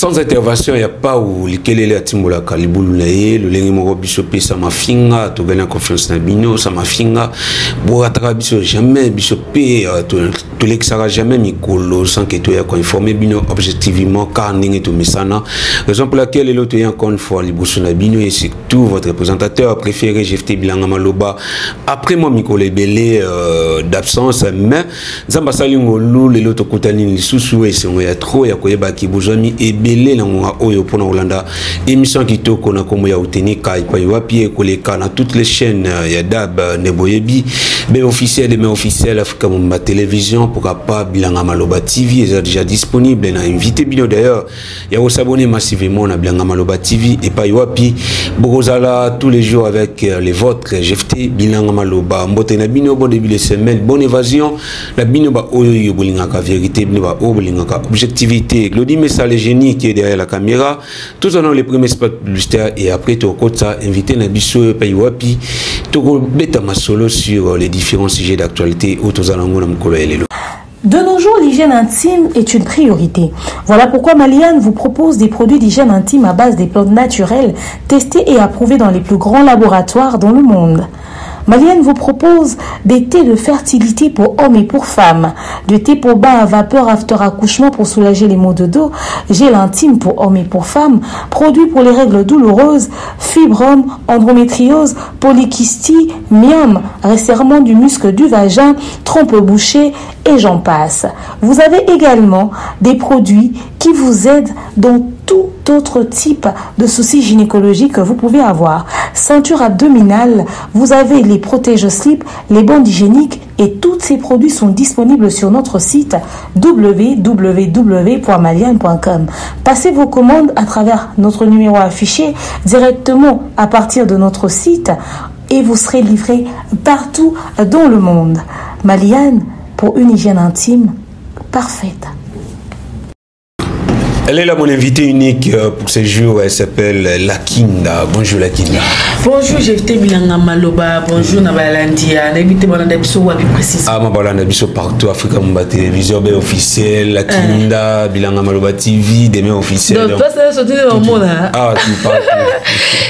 Sans intervention ya Pau likelele atimbolaka libulu na ye lolenge moko biso pe sa mafinga togana confiance na bino sa mafinga borataka biso jamais biso pe euh, tolekisaka jamais mikolo sans que toya koinforme bino objectivement car ndenge tomesana, raison pour laquelle lelo toya encore une fois liboso na bino et surtout votre présentateur préféré Jefte Bilanga Maloba après moi mikolo ebele euh, d'absence, mais Nzambe asali ngolu lelo tokutani lisusu. Esengo ya trop ya koyebaki bozwami ebele na ngonga oyo mpona kolanda émission kitoko na nkombo ya Otenika epai wapi ekoleka na toutes les chaînes ya DAB nde boyebi be officiel demain officiel Afrika Momba Télévision, pourquoi pas Bilanga Maloba TV eza déjà disponible. Na invité bino d'ailleurs ya kosabonner massivement na Bilanga Maloba TV epai wapi bokozala tous les jours avec euh, les vôtres Jefte Bilanga Maloba. Mbote na bino, bon début de semaine, bonne évasion na bino ba oyo yo bolingaka vérité, bino ba oyo bolingaka objectivité. Glody Messa le génie qui est derrière la caméra. Tous en les premiers spots publicitaires et après tokota invité na biso epai wapi tokobeta masolo sur les différents sujets d'actualité oyo tozala yango na mokolo ya lelo. De nos jours, l'hygiène intime est une priorité. Voilà pourquoi Maliane vous propose des produits d'hygiène intime à base des plantes naturelles, testés et approuvés dans les plus grands laboratoires dans le monde. Maliane vous propose des thés de fertilité pour hommes et pour femmes, des thés pour bain à vapeur after accouchement pour soulager les maux de dos, gel intime pour hommes et pour femmes, produits pour les règles douloureuses, fibromes, endométriose, polykystie, myome, resserrement du muscle du vagin, trompe bouchée et j'en passe. Vous avez également des produits qui vous aident dans tout autre type de soucis gynécologiques que vous pouvez avoir. Ceinture abdominale, vous avez les protège-slip, les bandes hygiéniques et tous ces produits sont disponibles sur notre site www.maliane.com. Passez vos commandes à travers notre numéro affiché directement à partir de notre site et vous serez livré partout dans le monde. Maliane, pour une hygiène intime parfaite. Elle est là, mon invité unique euh, pour ce jour. Elle s'appelle Lakinda. Bonjour Lakinda. Bonjour, Jefte Bilanga Maloba. Bonjour Nabalandia. Naibite Balanda Biso Wabi précise. Ah, ma Balanda Biso partout. Africa Mumba Télévision, B officiel, Lakinda, Bilanga Maloba TV, demain officiel. Donc, toi, ça sorti dans le monde. Ah, tu parles.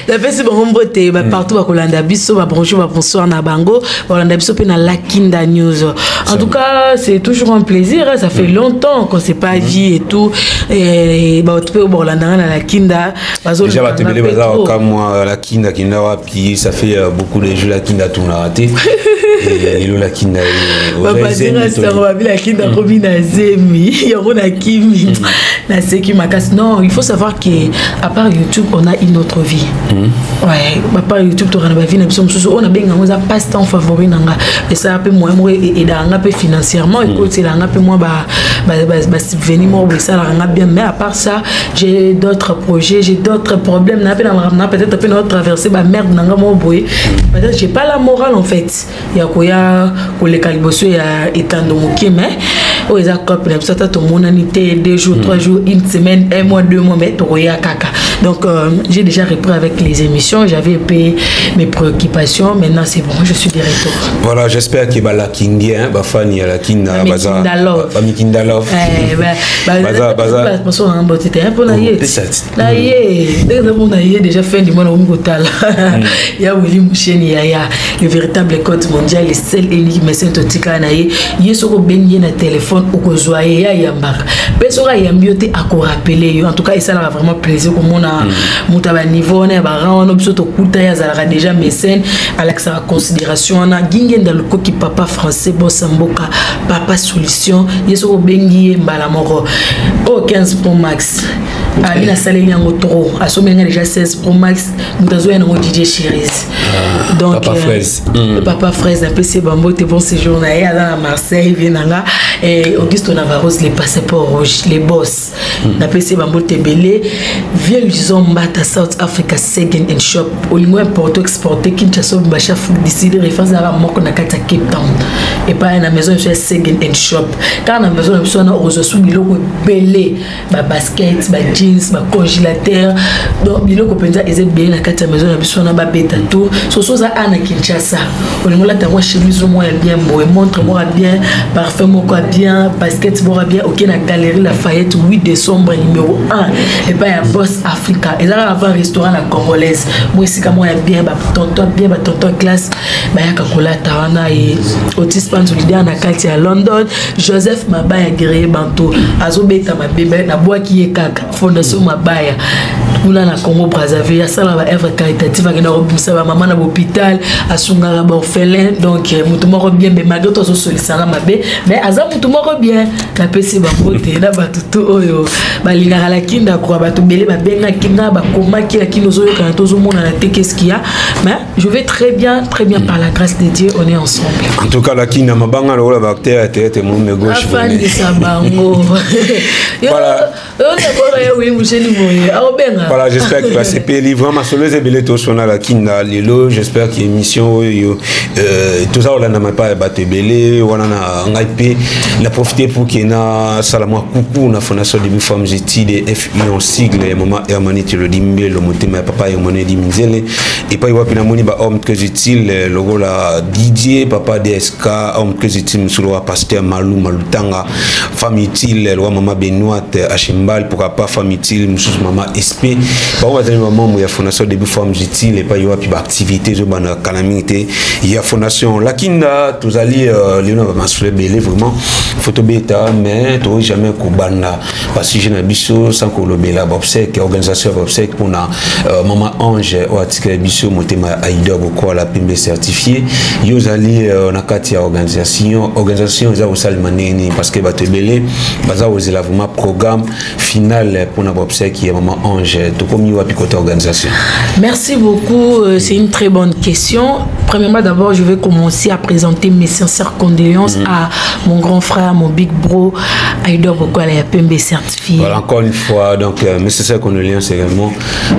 Napesi bango mbote ba partout bakolanda biso, ba bonjour, ba bonsoir na bango balanda biso mpe na Lakinda News. En tout cas, c'est toujours un plaisir, hein. Ça fait longtemps qu'on s'est pas vu et tout, et bato mpe bolanda nga na Lakinda. Déjà bato ebele baza bakamwa Lakinda kinda wapi. Ça fait euh, beaucoup de jours Lakinda tournaka te. Lelo Lakinda babazinga sango babi Lakinda komi na zemi yango na kimi naseki makasi. Non, il faut savoir que à part YouTube, on a une autre vie. Ouais, à part YouTube, tokana bavie na biso mosusu oyo nabenga yango eza passe temps favori na nga. Esala mpe moyen moko edaka nga mpe financièrement, ekotela nga mpe mwa basubvenir moko boye, esalaka nga bien. Mais à part ça, j'ai d'autres projets, j'ai d'autres problèmes na mpe na makambo na peut-être mpe na traverser bamerde na nga moko boye. Peut-être j'ai pas la morale en fait ya koya koleka liboso ya etando moke, mais oyo eza cope na biso. Ata tomonani te 2 jours, 3 jours, une semaine, un mois, 2 mois, mais tokoya kaka. Donc j'ai déjà repris avec les émissions. J'avais payé mes préoccupations, maintenant c'est bon, je suis de retour. Voilà, j'espère que balakindi hein, bafani ya Lakinda baza bamikinda love. Baza baza baza mbote te mpona ye na ye ndenge namona ye déjà fin du mois nakomi kotala ya Willi Musheni yaya, le véritable code mondial, le seul unique médecin. Totikala na ye. Ye soki obengi ye na telefone, okozwa ye, ye ayambaka mpe soki ayambi yo te, akorappeler yo. En tout cas, esalaka vraiment plaisir komona moto ya baniveau wana, ya barang wana biso tokuta ye azalaka déjà mécène, alakisaka considération wana. Gingenda Lukoki, papa français, bosa mboka, papa solution. Ye soki obengi ye mbala moko oyo 15 Pro Max abi nasaleli yango trop, asomeli nga déjà 16 Pro Max. Moto azoya nango DJ Chiris. Donc Papa Fraise. Papa Fraise, apesi ye bambote, bon séjour na ye, aza na Marseille. Vie na nga Augusto Navaros, le passeport rouge, les boss, napesi ye bambote ebele. Vie Luison Mbata, South Africa, Second and Shop, olingo importe exporte Kinshasa obimba, chef décide référence ezalaka moko na kati ya Cape Town epai na maison biso ya Second and Shop. Kaka na maison na biso wana okozwa su biloko ebele, babasket, bajean. Jeans, bacongélateur, donc biloko mpenza eza ebele na kati ya maison na biso wana. Babeta tour. Soso oza a na Kinshasa, olingi olata mwa chemise moko ya bien boye, montre moko ya bien, parfum moko ya bien, basket moko ya bien, oke na Galerie Lafayette, 8 décembre, numéro 1, epai ya Boss Africa. Eza kaka avant restaurant na Congolaise. Mo esika moko ya bien, batonton bien, batonton classe bayaka kolata wana. E Otis Panzu, leader na kati ya London, Joseph Mabaya, guerrier banto, azobeta mabebe, nabwaki ye kaka. Fondation Mabaya kuna na Congo Brazzaville, asala baœuvre caritative, akenda kobimisa bamama na bahôpital, asungaka baorphelin. Donc motu moko bien, mais malgré to azosolisanga mabe, mais aza motu moko bien. Napesi bango te na bato to oyo balingaka Lakinda kwa. Bato ebele babengaki nga, bakomaki: "Lakini ozoyokana, tozomonana te, qu'est-ce qu'il y a?" Mais je vais très bien, très bien, par la grâce de Dieu, on est ensemble. En tout cas, Lakinda, mabanga lokola baacteur ya théâtre, mome gauche. Afandisa bango. Voilà. Boye aobenga. Voilà, j'espère que basepeli vraiment. Masolo eza ebele tosona Lakinda lelo. J'espère que émission oyo toza kolanda mapa ya bato ebele wana. Na ngai mpe na profite pour ke nasala mwa kuku na Fondation Début Femmes Utile, FU en sigle, ya mama Hermani Telodi Mbelo, motema ya papa Hermani Edi Minzele, epai wapi namoni bahomme très utile lokola Didier, papa DSK, homme très utile mosusu lokola pasteur Malu Malutanga, femme utile lokola mama Benoît Achimbal, pourquoi pas femme utile mosusu mama SP. Bango bazali bamembre ya Fondation Début Femmes Utile, epai wapi baactivité ezobanda kala mingi te ya fondation. Lakinda, tozali lelo na bamasolo ebele vraiment faut tobeta, mais tokoki jamais kobanda basujet na biso sans kolobela baobsèque, organisation ya baobsèque mpona mama Ange oyo atikala biso, motema ya Aida Bokwala Pembe certifié. Yo ozali na kati ya organisation. Organisation eza kosalema ndenge nini? Parce que bato ebele baza kozela vraiment programme final mpona baobsèque ya mama Ange. Tokomi wapi côté organisation? Merci beaucoup, c'est une très bonne question. Premièrement, d'abord, je vais commencer à présenter mes sincères condoléances à mon grand frère, mon big bro, Aïdor Bokwala ya Pembe certifié. Voilà, encore une fois, donc mes sincères condoléances également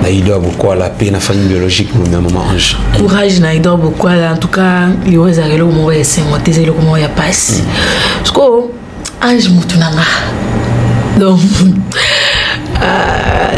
à Aïdor Bokwala, pe na famille biologique de maman Ange. Courage na Aïdor Bokwala, en tout cas, liwa ezalaka eloko moko ya esengo te, eza eloko moko ya pasi. Parce que Ange mutu na nga. Donc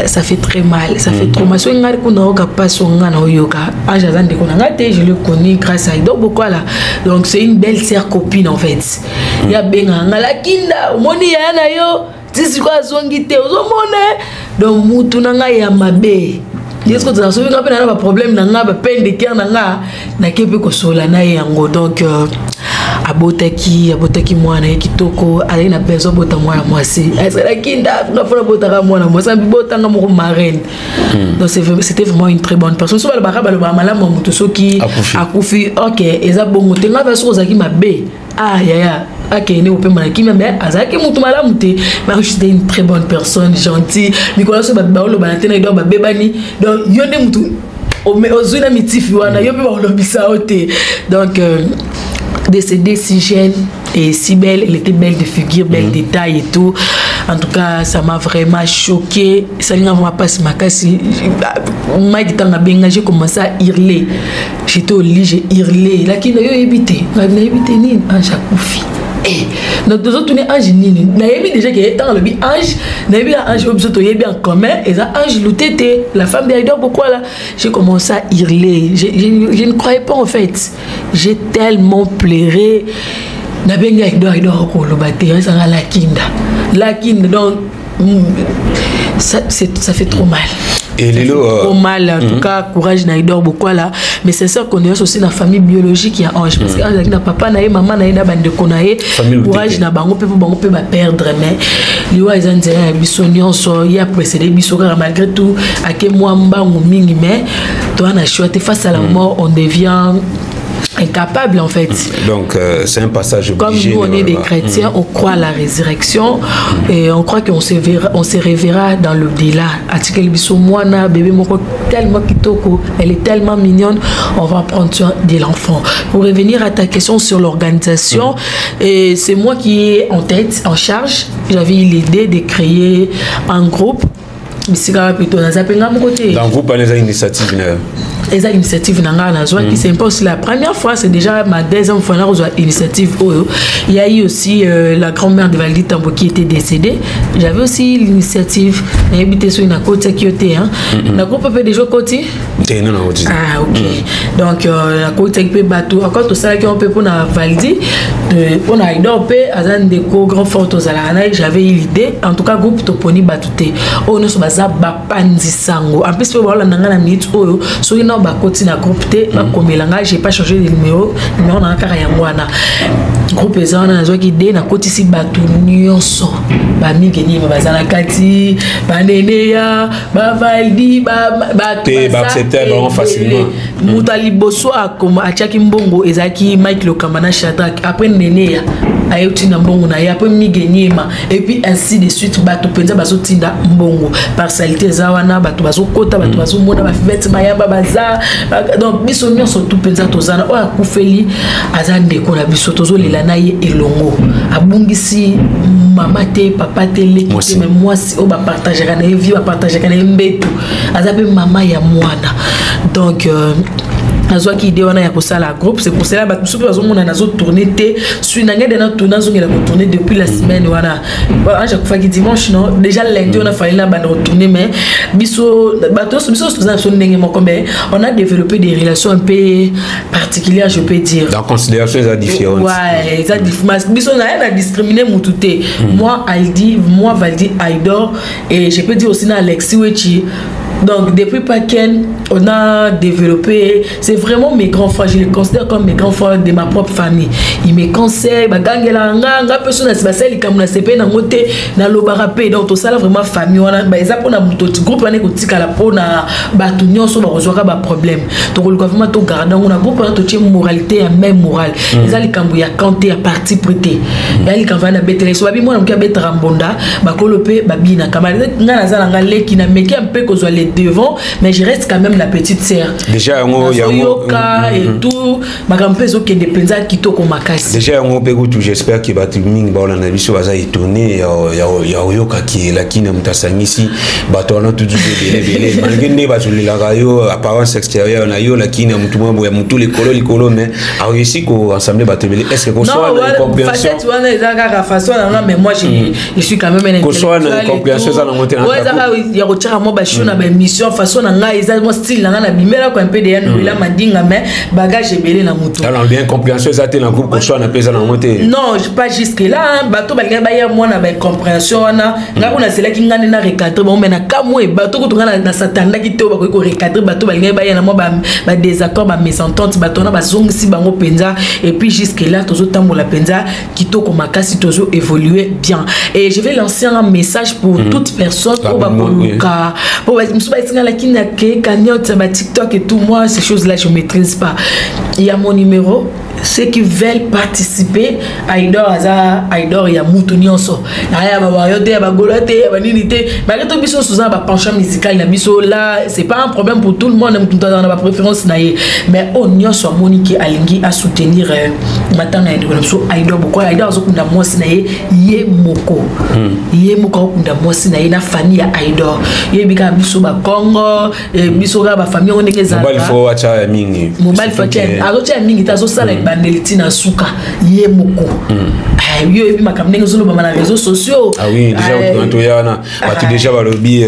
ça fait très mal, ça fait trop mal. Soki ngai kuna oyoka mpasi oyo ngai na oyoka, Ange aza ndeko na ngai te, je le connais grâce à donc Bokwala. Donc c'est une belle sœur, copine en fait. Ye abengaka ngai: "Lakinda, omoni yaya na yo ti sikoyo azongi te, ozomona?" Donc mutu na ngai ya mabe ye soki tozala, soki nga mpe na baproblème na nga, bapeine de cœur na nga, nake mpe kosola na ye yango. Donc abotaki mwana ye kitoko. Azalaki na besoin abota mwana mwasi. Azalaki nga mpona abotaka mwana mwasi, abi botanga moko marraine. Donc c'était vraiment une très bonne personne. So balobaka, balobaka malamu ya moto soki akufi. Ok, eza bongo te. Nga mpe soki ozalaki mabe, ah yaya, akende kopema na kimia, mais azalaki motu malamu te. Mais c'était une très bonne personne, gentille. Mikolo so baolobana te na donc babebani, donc yo nde motu ozwi na mitifi wana, yo mpe bakolobisa yo te. Donc décédée si jeune et si belle, elle était belle de figure, belle de taille et tout. En tout cas, ça m'a vraiment choqué. Ça m'a vraiment passé makasi. Mike tanga benga, j'ai commencé à hurler. J'étais au lit, j'ai hurlé. Lakini yo évité, na évité nini? Ange akufi. Eh, donc tozotuni Ange nini? Nayebi déjà ke ntango alobi Ange, nayebi ya Ange oyo biso toyebi en commun, eza Ange Lutete, la femme d'Aïdor Bokwala. J'ai commencé à hurler, je ne croyais pas en fait, j'ai tellement pleuré. Nabengi Aïdor, Aïdor akoloba te, ezanga Lakinda, Lakinda. Donc ça fait trop mal. Et lelo trop mal en tout cas. Courage na Aïdor Bokwala, mais c'est ça qu'on est aussi na famille biologique ya Ange, parce que Ange azalaki na papa na ye, mama na ye na bandeko na ye. Courage na bango mpe, mpo bango mpe baperdre. Mais liwa eza nzela ya biso nyonso. Ye aprécédé biso kaka, malgré tout ake mwa mbangu mingi, mais toza na choix te. Face à la mort, on devient incapable en fait. Donc c'est un passage obligé. Comme nous on est des chrétiens, on croit à la résurrection et on croit qu'on se verra, on se reverra dans l'au-delà. Atikeli biso mwana bébé moko tellement kitoko, elle est tellement mignonne, on va prendre soin de l'enfant. Pour revenir à ta question sur l'organisation, et c'est moi qui est en tête, en charge. J'avais eu l'idée de créer un groupe. Bisika wapi to naza mpe nga moko te. Dans groupe wana eza initiative na yo? Eza initiative na ngai nazwaki. C'est pas aussi la première fois, c'est déjà ma deuxième fois nakozwa initiative oyo. Il y a eu aussi la grand-mère de Valdi Tambo qui était décédée, j'avais aussi l'initiative. Nayebi te soki nakotiaki yo te na groupe mpe déjà okoti. Te, non, nakoti. Ah ok, donc nakotiaki mpe bato encore, tosalaki yango mpe mpona Valdi, mpona Aidor mpe aza ndeko grand fort tozalaka na ye. J'avais eu l'idée. En tout cas, groupe toponi bato te, oyo nyonso baza bapanzi sango. En plus mpe baolanda ngai na minute oyo, soki nao bakoti na groupe te, bakomela ngai. J'ai pas changé de numéro, numéro na nga kaka yango wana. Groupe eza wana, nazwaki idée, nakotisi bato nyonso, bamige nima baza na kati, baneneya, bavaldi. Te, baaccepte bango facilement. Moto ya liboso akoma atiaki mbongo ezalaki Mike Lokamba na Shadrack, après Neneya ayotinda mbongo na ye, après Mige Niema, et puis ainsi de suite. Bato mpenza bazotinda mbongo, partialité eza wana, bato bazokota, bato bazomona, bafivete mayamba baza. Donc biso nyonso tu mpenza toza na oyo akufeli aza ndeko na biso, tozolela na ye elongo. Abungisi mama te, papa te, leki te, mais mwasi oyo bapartageaka na ye vie, bapartageaka na ye mbeto, aza mpe mama ya mwana. Donc nazwaki idée wana ya kosala groupe. C'est pour cela bato mosusu mpe bazomona nazotourne te. Sui na ngai de natourne, nazongela kotourne depuis la semaine wana. Ange akufaki dimanche, non, déjà lundi wana fallait na banda kotourne. Mais biso bato nyonso, biso toza na biso ndenge moko, mais on a développé des relations un peu particulières, je peux dire. Dans considération eza différente. Ouais, eza différent. Biso na ye na discriminer mutu te. Moi Aldi, moi Valdi, Aidor, et je peux dire aussi na Alexis Wechi. Donc depuis Paken, on a développé, c'est vraiment mes grands frères, je les considère comme mes grands frères de ma propre famille. Ils me conseillent, bagangela nga, nga pe so na basali likambo na sepe nango te, nalobaka pe. Donc tosala vraiment famille wana, ba eza mpona moto, groupe wana ekotikala mpona bato nyonso bakozwaka baproblème. Tokoluka vraiment togarde yango na groupe wana, totie moralité ya même morale. Eza likambo ya camp te, ya parti pris te, ya likambo wana nabetela so babi mwana moke abetaka mbonda, bakolo mpe babinaka. Ngai naza na nga leki, na meki mpe kozwa les devant, mais je reste quand même la petite sœur. Déjà yango yango yoka et tout, makambo mpe ezokende mpenza kitoko makasi. Déjà yango mpe kutu, j'espère ke bato mingi baolanda biso baza étonné ya oyokaki elaki na moto asangisi bato wana tutu ebele ebele, malgré nde bazolelaka yo, apparence extérieure na yo, lakini na motu mwa boya motu likolo likolo, mais aréussi koassembler bato ebele. Est ce que kosoa na incompréhension wana eza kaka façon na nga, mais moi je suis quand même un kosoa na incompréhension eza nango te? Eza kaka ya kotiaka mwa bashow na baémission, façon na ngai eza mwa style na ngai, na bimelako un peu de ya Noela Madinga, mais bagage ebele na motu. Alors bien, incompréhension eza te na groupe, kosoa na mpe eza nango te? Non, pas jusque là. Bato balingaki baya mwana baincompréhension wana, ngai kuna nazelaki ngai nde na recadre bango, mais na kamwe bato kutu ngai nasatandaki te oyo bakoki korecadre. Bato balingaki baya na mwa badésaccord, bamésentente, bato wana bazongisi bango mpenza. Et puis jusque là tozotambola mpenza kitoko makasi, tozo évoluer bien. Et je vais lancer un message pour toute personne oyo bakoluka po mosusu baetingalaki na ke cagnotte, ba TikTok et tout. Moi, ces choses là je maîtrise pas. Il y a mon numéro, ceux qui veulent participer. Aidor aza Aidor ya mutu nyonso, aya bawayo te, ya bagolo te, ya banini te, malgré to biso toza na bapenchant musical na biso là, c'est pas un problème pour tout le monde, mutu aza na bapréférence na ye. Mais oyo nyonso amoni ke alingi asoutenir matanga ya ndeko na biso Aidor Bokola, Aidor azokunda mwasi na ye ye moko, ye moko akokunda mwasi na ye na famille ya Aidor. Yebi kaka biso bakongo, biso kaka bafamille yango ndenge ezalaka. Mobali faut atya ya mingi. Mobali faut azotya ya mingi te, azosala ebandeli ntina suka ye moko. Yo oyebi makambo ndenge ezolobama na réseaux sociaux. Ah oui, déjà toya wana, bato déjà balobi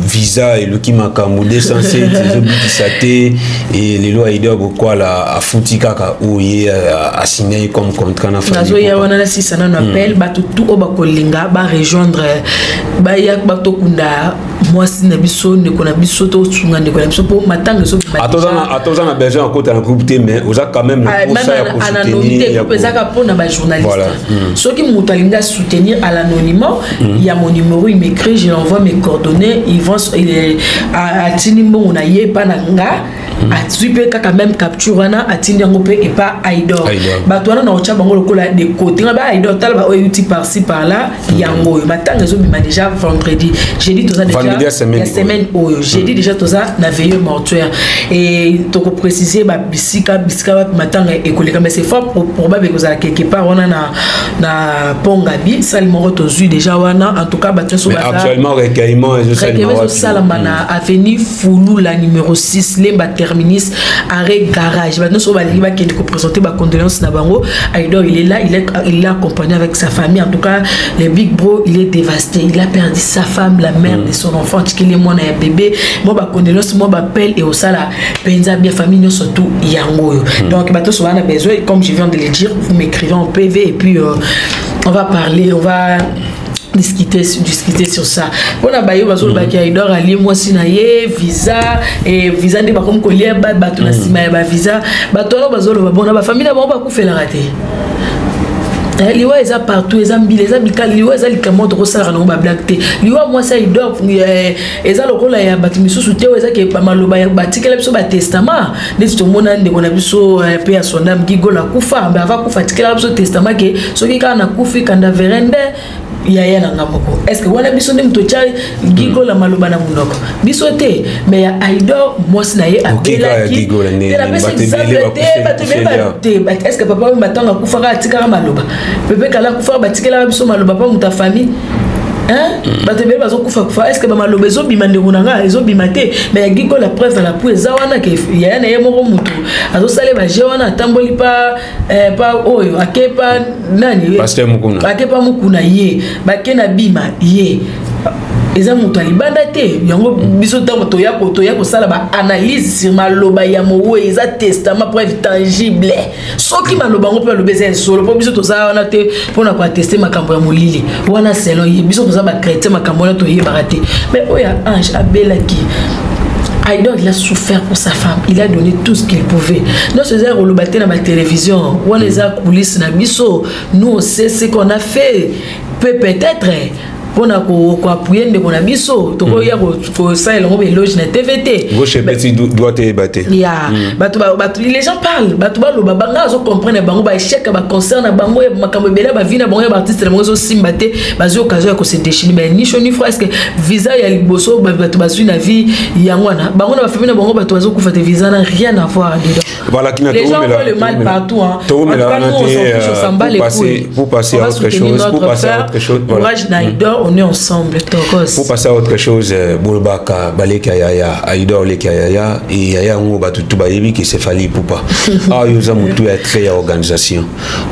visa eluki makambo 207 ezobikisa te. E lelo Aidor Bokwala afuti kaka oyo ye asigné comme contrat na. Nazoya wana, nasisa nano appel. Bato tu oyo bakolinga barejoindre, baya batokunda mwasi na biso, ndeko na biso, tosunga ndeko na biso mpo matanga. Ata oza na besoin ya kota na groupe te, mais oza quand même na posa ya kosoutenir. Groupe ezaka mpona bajournaliste. Soki moto alingi asoutenir à l'anonymat, il y a mon numéro, il m'écrit, je l'envoie mes coordonnées, ils vont, atindi mbongo na ye epa na nga. Azwi mpe kaka même capture wana, atindi yango mpe epa Aidor. Bato wana na kotya bango lokola de côté. Nga ba Aidor, tala ba oyo euti par-ci par-là. Yango oyo matanga ezobima déjà vendredi, jeudi toza déjà ya semaine oyo. Jeudi déjà toza na veillée mortuaire et tokoprécise babisika, bisika wapi matanga ekoleka, mais c'est fort probable ekozala quelque part wana na Pongabi, salle moko tozwi déjà wana. En tout cas, bato nyonso. Actuellement, recueillement ezosalama na avenue Fulula numéro 6, Lemba terminus, arrêt garage. Bato nyonso balingi bakende koprésenter bacondoléance na bango. Aidor, il est là, il est accompagné avec sa famille. En tout cas, le big bro, il est dévasté. Il a perdu sa femme, la mère de son enfant. Tikeli mwana ya bébé. Moi, bacondoléance, moi bapelle et osala penza bien famille nyonso tout yango oyo. Donc bato nyonso bana besoin, comme je viens de le dire, vous m'écrivez en PV et puis on va parler, on va discuter sur ça. Mpona bayo bazolobaki Aidor alie mwasi na ye visa e visa, nde bakomi kolia bato na nsima ya bavisa. Bato wana bazoloba bona bafamille na bango bakufelaka te. Liwa eza partout, eza mbila, eza bikali. Liwa eza likambo tokosalaka nango bablague te. Liwa mwasi Aidor eza lokola ya bato misusu te. Oyo ezaki maloba batikela biso batestament, neti tomona ndeko na biso mpe ya sondam Gigola akufa, mbe ava kufa atikelaka biso testament ke soki kaka nakufi, kanda verende yaya na nga moko. Est ce que wana biso nde moto otya Gigola maloba na monoko? Biso te. Mais ya Aidor, mwasi na ye abelaki te, napesi exemple te. Bato ebele te. Est ce que papa oyo matango akufaka atikaka maloba? Pepe kala akufaka, batikelaka biso maloba mpa moto ya famille. Bato ebele bazokufa kufa, est ce que bamaloba ezobima? Ndeko na nga, ezobima te. Mais ya Gigola, preuve à l'appui eza wana ke yaya na ye moko motu azosala baje wana, atamboli pa oyo ake pa nani, ake pa Mokuna, ye bake na bima, ye eza moto ya libanda te. Yango biso ntango toya kosala baanalyse sur maloba ya mowei, eza testament, preuve tangible. Soki maloba yango mpe alobi eza esolo, mpo biso toza wana te mpona koattester makambo ya molili wana selon ye. Biso toza bachrétien, makambo wana toyebaka te. Mais oyo ya Ange abelaki, Aidor, il a souffert pour sa femme. Il a donné tout ce qu'il pouvait. Nyonso eza koloba te na batélévision wana, eza coulisse na biso. Nous, on sait ce qu'on a fait. Peut-être mpona koappuyer ndeko na biso, tokoya kosalela yango baéloge na TV te. Gauche epesi, droite eyeba te. Ya bato, bato, les gens parlent, bato baloba. Banga azocomprendre bango baéchec ya baconcert na bango, ya makambo ebele ya bavie na bango, ya baartiste na bango ezosimba te. Bazwi occasion ya kose déchaîner, mais ni chaud ni froid. Est ce que visa ya liboso bato bazwi na vie yango wana, bango na bafamille na bango, bato bazokufa te? Visa na rien à voir dedans. Voilà, qui Les gens voient le mal partout, hein. En tout cas, nous, on s'en fiche, on s'en bat les couilles. Pour passer à autre chose, pour passer à autre chose. Voilà. Courage, Naïdor, on est ensemble. Tokos. Pour passer à autre chose, Boulbaka, Baleka Yaya, Aïdor Leka Yaya, et Yaya ngo batutu bayebi ki c'est Fally Ipupa. Ah, yoza mutu ya très organisation.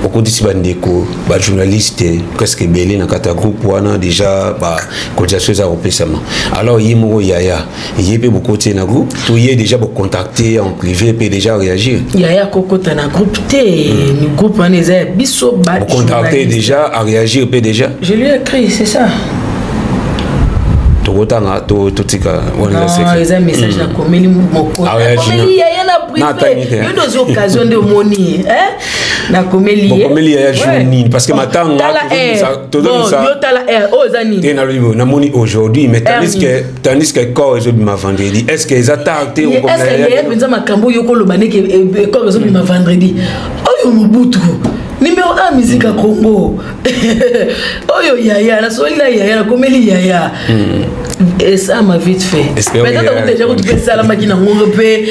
Okotisi bandeko, ba journaliste presque ebele na kati ya groupe wana déjà, ba cotisation eza kopesama. Alors ye moko Yaya, ye mpe bokoti na groupe to ye déjà bocontacter en privé mpe déjà réagir? Yaya kokota na groupe te. Groupe wana eza ya biso ba Bocontacter déjà, à réagir mpe déjà? Je lui ai écrit, c'est ça. Tokotanga, totika. Wana eza message nakomeli mokonakomeli yaya na privé. Yo nde ozwi occasion nde omoni nakomeli. Ye yaya jour nini? Parce que matanga Yo tala heure oyo eza nini? Te, nalobi namoni aujourd'hui, mais tandis que corps ezobima vendredi, est ce que eza tard te? Est ce que yaya mpenza makambo oyo koloba ndeke corps ezobima vendredi oyo, Mobutu numéro 1 musique ya Congo oyo, yaya nasoli na yaya, nakomeli yaya, esama vite fait. Peut-être déjà kutu mpe esalamaki na ngongo mpe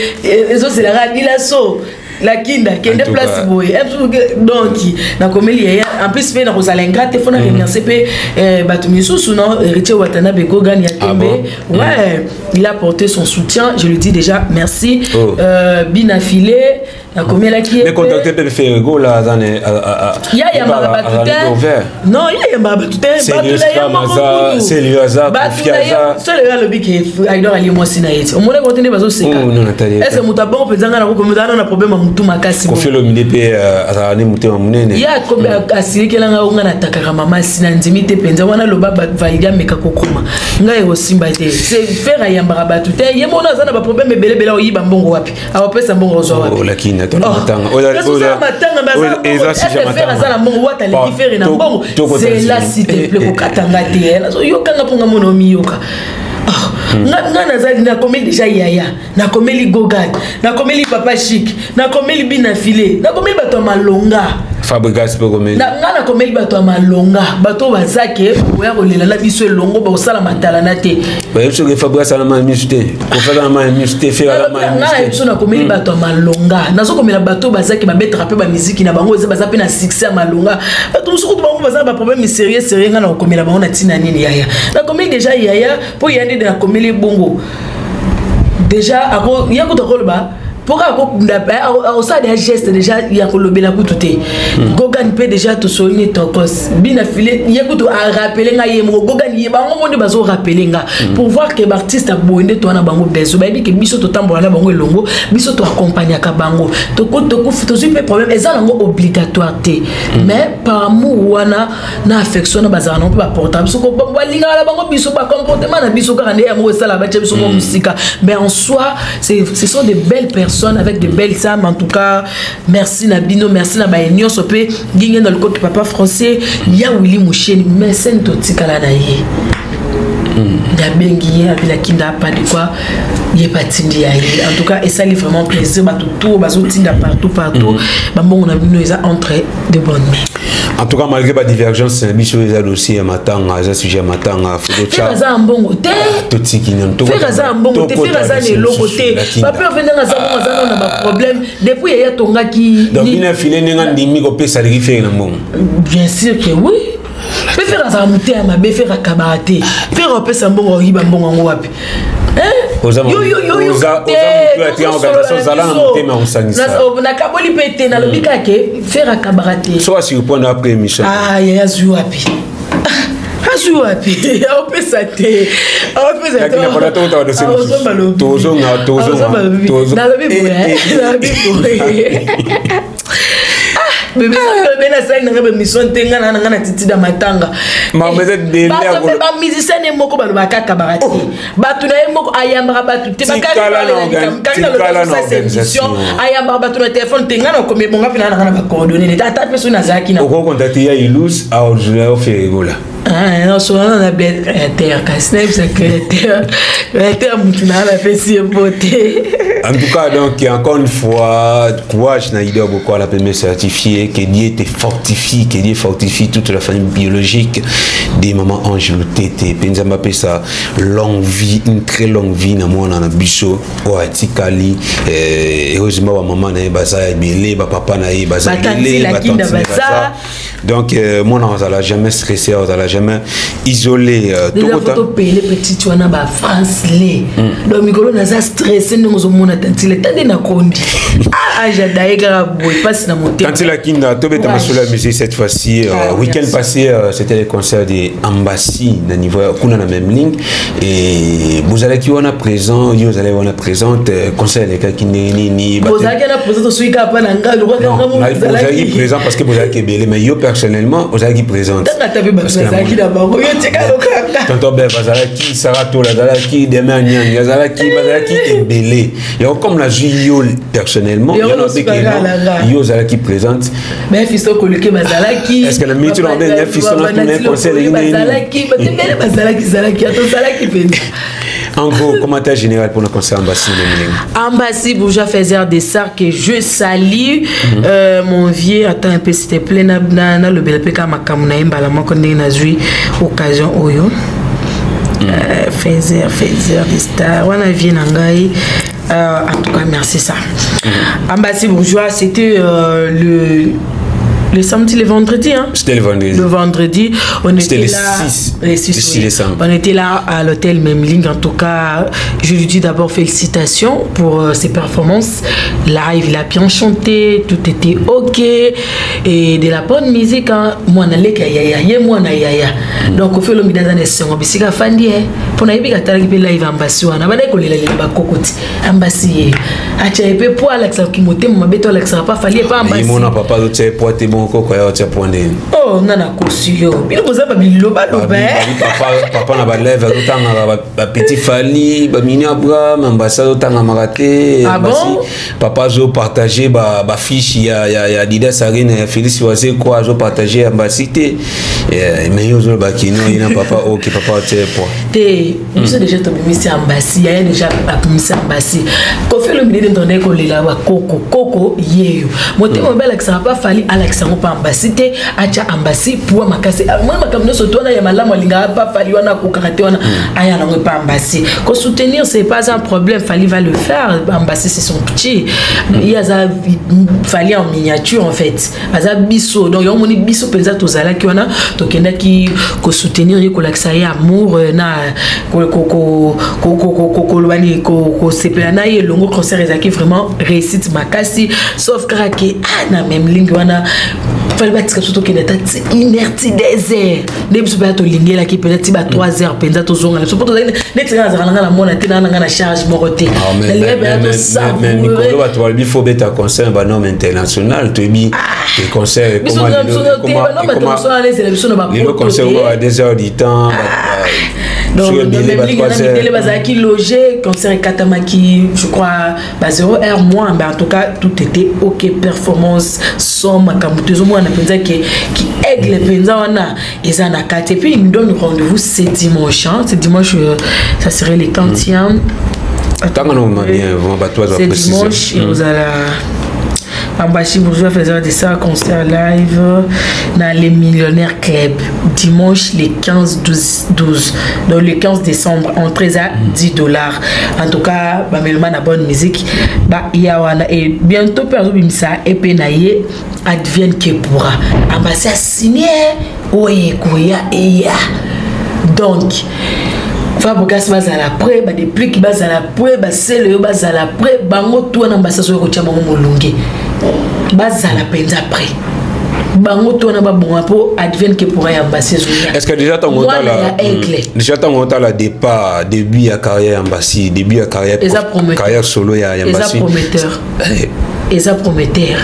ezoselaka adila so lakinda kende place boye. Donc nakomeli yaya. En plus mpe nakozala ingrat te, fona remercier mpe bato misusu, non, Héritier Watanabe, Gogan ya Tembe. Ouais, il a apporté son soutien, je lui dis déjà merci. Oh. Bina Filé, nakomelaki ye. Contacte mpe Ferre Gola, aza Ya yambaka bato te. Non, ya yambaka bato te. Bato na ye alobi ke Aidor alie mwasi na ye ti omona kote nde bazoseka. Est ce moto abongo mpenza? Nga nakokomeza na problème ya motu makasi. Koffi Olomide mpe azalaka ne motema monene. Ye asilikelanga ngo, nga natakaka mama si na ndimi te mpenza wana. Loba valide, ameka kokoma ngai, ekosimba te. Ferre ayambaka bato te. Ye mona aza na baproblème ebelebele. Oyiba mbongo wapi? Awapesa mbongo ozwa wapi? Ferre aza na mbongo wata, aleki Ferre na mbongo. Zela, s'il te plaît, kokatanga te. Yokanga mponga mona omiyoka. Nga nazali, nakomeli déjà yaya, nakomeli Gogan, nakomeli Papa Chic, nakomeli Bina File, nakomeli bato ya malonga. Fabrigas mpe komeli. Nga nakomeli bato ya malonga, bato oyo baza ke oya kolela na biso elongo, bakosala matalana te. Bayebi soki Fabrigas ana mai misu te, Kofaka na mai misu te, Fera na mai. Nga na biso nakomeli bato ya malonga, nazokomela bato oyo bazaki babetaka mpe bamiziki na bango, eza baza mpe na succès ya malonga. Bato mosusu kutu bango baza na baproblème sérieux sérieux, nga na kokomela bango na ntina nini? Yaya, nakomeli déjà yaya, mpo ya nde nakomeli bongo déjà, ye kutu akoloba mpo kaka kokunda, akosala deja geste déjà ya kolobela kutu te. Gogan mpe déjà tosoli ne tokos Bina File, ye kutu arappeler ngai ye moko. Gogan ye bango mo nde bazorappeler nga pour voir ke baartiste aboye nde towana bango beso, bayebi ke biso totambola na bango elongo, biso toaccompagnaka bango. Tozwi mpe problème, eza nango obligatoire te, mais par amour wana na affection na bazala nango mpe baporta biso, balingaka na bango biso, bacomportement na biso kaka nde yango esala batia biso mwa mosika. Mais en soi, ce sont des belles personnes avec de belles âmes. En tout cas, merci na bino, merci na baye nyonso mpe nginge na likoki, papa français ya Willi Musheni, mesene totikala na ye, nabengi ye abilaki nda pas de quoi, ye batindi ya ye. En tout cas, esali vraiment plaisir. Bato tout bazotinda partout partout, bambongo na bino eza entre de bonnes mains. En tout cas, malgré ba divergence na biso, eza dossier ya matanga, eza sujet ya matanga. Ferre aza na mbongo te. Totiki nano. Ferre aza na mbongo te, Ferre aza na eloko te. Bape ofe ndenge aza mbongo, aza nano na baproblème depuis yaya tongaki. Donc bino file ndenge andimi kopesa leki Ferre na mbongo? Bien sûr que oui. Mpe Ferre azala motema mabe, Ferre akabaka te. Ferre apesa mbongo, ayiba mbongo yango wapi? Oza ozala na motema kosangisa. Nakaboli mpe te, nalobi kaka ke Ferre akabaka te. So asurprendre après émission. Ah, yaya, azwi wapi? Azwi wapi? Aopesa te, aopesa. Tozonga. Nalobi boye, nalobi boye, bebe nasali nanga bamission te, nga na nga na titida matanga. Bamusicien ne moko balobaka akabaka te, bato na ye moko ayambaka bato te, ayambaka bato na telefone te. Nga na okomi bonga mpe na nanga na bacoordonnées nete, ata mpe soki nazalaki na Okocontacter ya Ilus aofegola. Nasolana na Blaise créateur, kasi nayebisa créateur, créateur mutu na napesi ye mbote. En tout cas, donc encore une fois, courage na Ida Boko, la première certifiée, que Dieu te fortifie, que Dieu fortifie toute la famille biologique des mamans Ange Lutete. Pe Nzambe apesa longue vie, une très longue vie na mwana na biso oyo atikali. Heureusement, ba maman na ye baza ebele, ba papa na ye baza ebele, ba baza. Donc mwana ozala jamais stressé, ozala jamais isolé. Déjà topele petite wana ba France le. Donc mikolo naza stressé ndenge ozomona tantile tande nakondi age adaye kaka boye, mpasi na motema. Tantile Kinda, tobeta masolo ya musique cette fois-ci. Week-end passé, c'était le concert de Ambassi na niveau kuna na même ligne et bozalaki wana présent, yo ozalaki wana présente. Concert elekaki ndenge nini? Bozalaki wana présent, tosoki kaka mpa na ngai. Bozalaki présent parce que bozalaki ebele, mais yo personnellement ozalaki présente. Tanga ata mpe bato bazalaki na bango, yo tika lokanga. Tonton Bev azalaki, Sara Tola azalaki, Demain Nyangi azalaki, bazalaki ebele. Yango comme nazwi yo personnellement, yo ozalaki présente. Bafiso koluke bazalaki. Est ce que na minute na benga fiso na tuna concert elingi? Bazalaki bato ebele, bazalaki, zalaki, tozalaki mpenza. En gros, commentaire général pour le concert Ambassi de Milengo. Ambassi Bourgeois, faiseur des sars que je salue. Mon vieux, attends un peu s'il te plaît, na na na lobela pe ka makambo na ye mbala moko ndenge nazwi occasion oyo. Faiseur des stars, wana vie na ngai. En tout cas, merci ça. Ambassi Bourgeois, c'était le samedi, le vendredi. Hein? C'était le vendredi. Le vendredi, on était le là. 6, le 6, le 6 décembre. On était là à l'hôtel Memling. En tout cas, je lui dis d'abord félicitations pour ses performances. Live, il a bien chanté, tout était ok. Et de la bonne musique, hein. Moi, na leka yaya, ye moi na yaya. Donc, au fait, l'homme dans un songo, bisika fandi, eh. Pour na yebi katala ki live Ambassi wana. Bana ko lela lela bakokoti. Ambassi ye. Acha epe po alakisa ki motema mabe to alakisa pa Fally pa Ambassi. Mona papa azotia po te, bon koko ya otia po ndeni? Oh, nga nakosi yo, bino boza babilobaloba. Papa, papa na balève azotangaka bapetit Fally, bamini Abraham, Ambassi azotangamaka te. Ah bon? Papa azopartage bafiche ya Adidas Arena ya Félix Wazekwa, azopartage Ambassi te. Mais yo ozolobaki no ye na papa oke papa atie poids. Te, biso déjà tobimisi Ambasi, yaya déjà abimisi Ambasi. Kofi Olomide nde tondaki kolela bakoko koko yeyo motema mabe alakisaka mpa Fally, alakisa yango mpa Ambasi te, atya Ambasi poids makasi. Mwa makambo nyonso to wana ya malamu alingaka mpa Fally wana akokaka te wana aya nango epa Ambasi. Kosoutenir, c'est pas un problème, Fally va le faire. Ambasi, c'est son petit, ye aza Fally en miniature en fait, aza biso. Donc yango moni biso mpenza tozalaki wana, tokendaki kosoutenir ye, kolakisa ye amour na koloba nini, kosepela na ye elongo. Concert ezalaki vraiment réussite makasi, sauf kaka ke na même ligne wana Fally batika biso tokende ata ti 1 heure, ti 2 heures nde biso mpenza tolingelaki mpenza ti ba 3 heures mpenza tozonga na biso, mpo tozalaki neti nga nazalaka nanga na mona te, nanga na charge moko te. Nalingai mpenza. Mikolo bato balobi faut beta concert banorme international, toyebi ke concert biso te, biso na lelo concert oyo ba 2 heures du temps. Mindele bazalaki loge, concert ekatamaki, je crois, ba 0 heure moins. Mais en tout cas, tout était ok, performance sans makambo tozomona mpenza ke ki aigle mpenza wana eza na kati. Et puis il nous donne rendez-vous ce dimanche, hein. Ce dimanche, ça serait le 40e. Ntango na bien bato bazwa. Ce dimanche ekozala Ambassy Bourgeois faisant de ça concert live dans les Millionnaires Club dimanche le 15 12 12, donc le 15 décembre, entrée à 10 dollars. En tout cas, bamélomane na bonne musique ba ya wana. Et bientôt mpe azobimisa epe na ye advienne que pourra. Ambassy asigné oyo ekoya eya, donc Fabregas bazala prêt, badepliki bazala prêt, basele oyo bazala prêt, bango tu wana Ambasi oyo kotia bango molunge, bazala mpenza prêt, bango to wana babonga mpo advienne que pourra ya Ambasi ezoya. Est ce que déjà ntango otala ya aigle? Déjà ntango otala départ, début ya carrière ya Ambasi, début ya carrière Eza prometteur. Carrière solo ya Eza Ambasi. Prometteur, eza prometteur.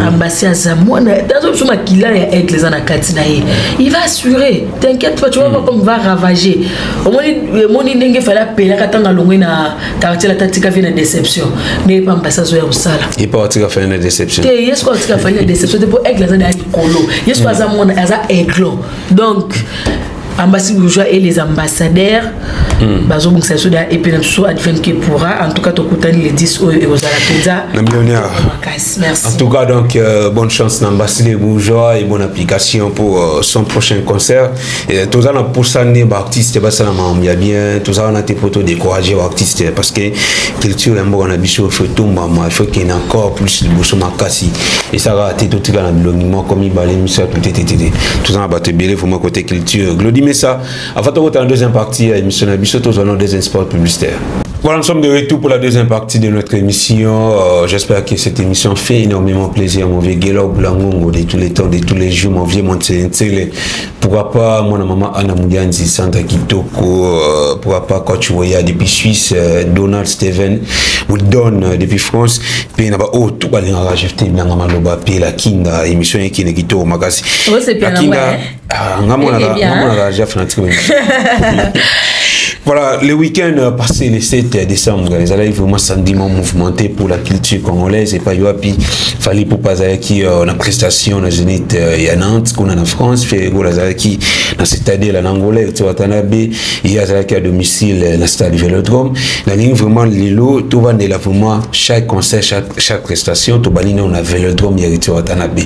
Ambasi aza mwana tazo biso, makila ya aigle eza na kati na ye. Il va assurer, t'inquiète pas, tu vas voir comme va ravager. Omoni, omoni ndenge Fally apelaka ntango alongwe na quartier lata, tika vie na déception, ndenge mpe Ambasi azoya kosala. Epa watika Fally na déception. Te, ye siko atika Fally na déception te, mpo aigle aza na likolo, ye siko aza mwana, aza aiglon. Donc Ambasi Bourgeois et les ambassadeurs bazobongisa biso da epe na biso advienne que pourra. En tout cas, tokutani le 10 oyo, ekozala mpenza Na millionnaire. makasi. Merci. En tout cas, donc, bonne chance na les Bourgeois et bonne application pour son prochain concert. Et tout ça, pour ça, les artistes, bah, ça, il y a bien, tout ça, on a été pour décourager les artistes parce que culture, on a biso, il faut tout, il faut qu'il y ait encore plus de bosso makasi. Et ça va être tout le monde, comme il va aller, ça, tout, tout, tout, tout. Tout ça, va te bien, vraiment côté culture. Glody Messa, avant de la deuxième partie, émission, biso, tous allons deuxième spot publicitaire. Voilà, nous sommes de retour pour la deuxième partie de notre émission. J'espère que cette émission fait énormément plaisir à mon vieux Gelo Blangongo de tous les temps, de tous les jours, mon vieux Montelentele. Pourquoi pas mon maman Anna Moudianzi, Sandra Kitoko, pourquoi pas Coach Woya depuis Suisse, Donald Steven, ou Don depuis France, puis na ba oh tout ba linga rajefte nanga maloba puis la kinda émission qui ne kitoko makasi. Oh, c'est La bien, kinda, ouais. ah, ngamona Eh bien. Ngamona la fanatique. Voilà, le week-end passé, le 7 décembre, les allaient vraiment sentiment mouvementé pour la culture congolaise et pas wapi Fally Ipupa azalaki na prestation na Zénith ya Nantes kuna na France, Ferre Gola azalaki na Citadelle na Angola, Héritier Watanabe ye azalaki à domicile na stade Vélodrome. Nalingi vraiment lelo tovandela vraiment chaque concert, chaque prestation. Tobandi nano na Vélodrome ya Héritier Watanabe.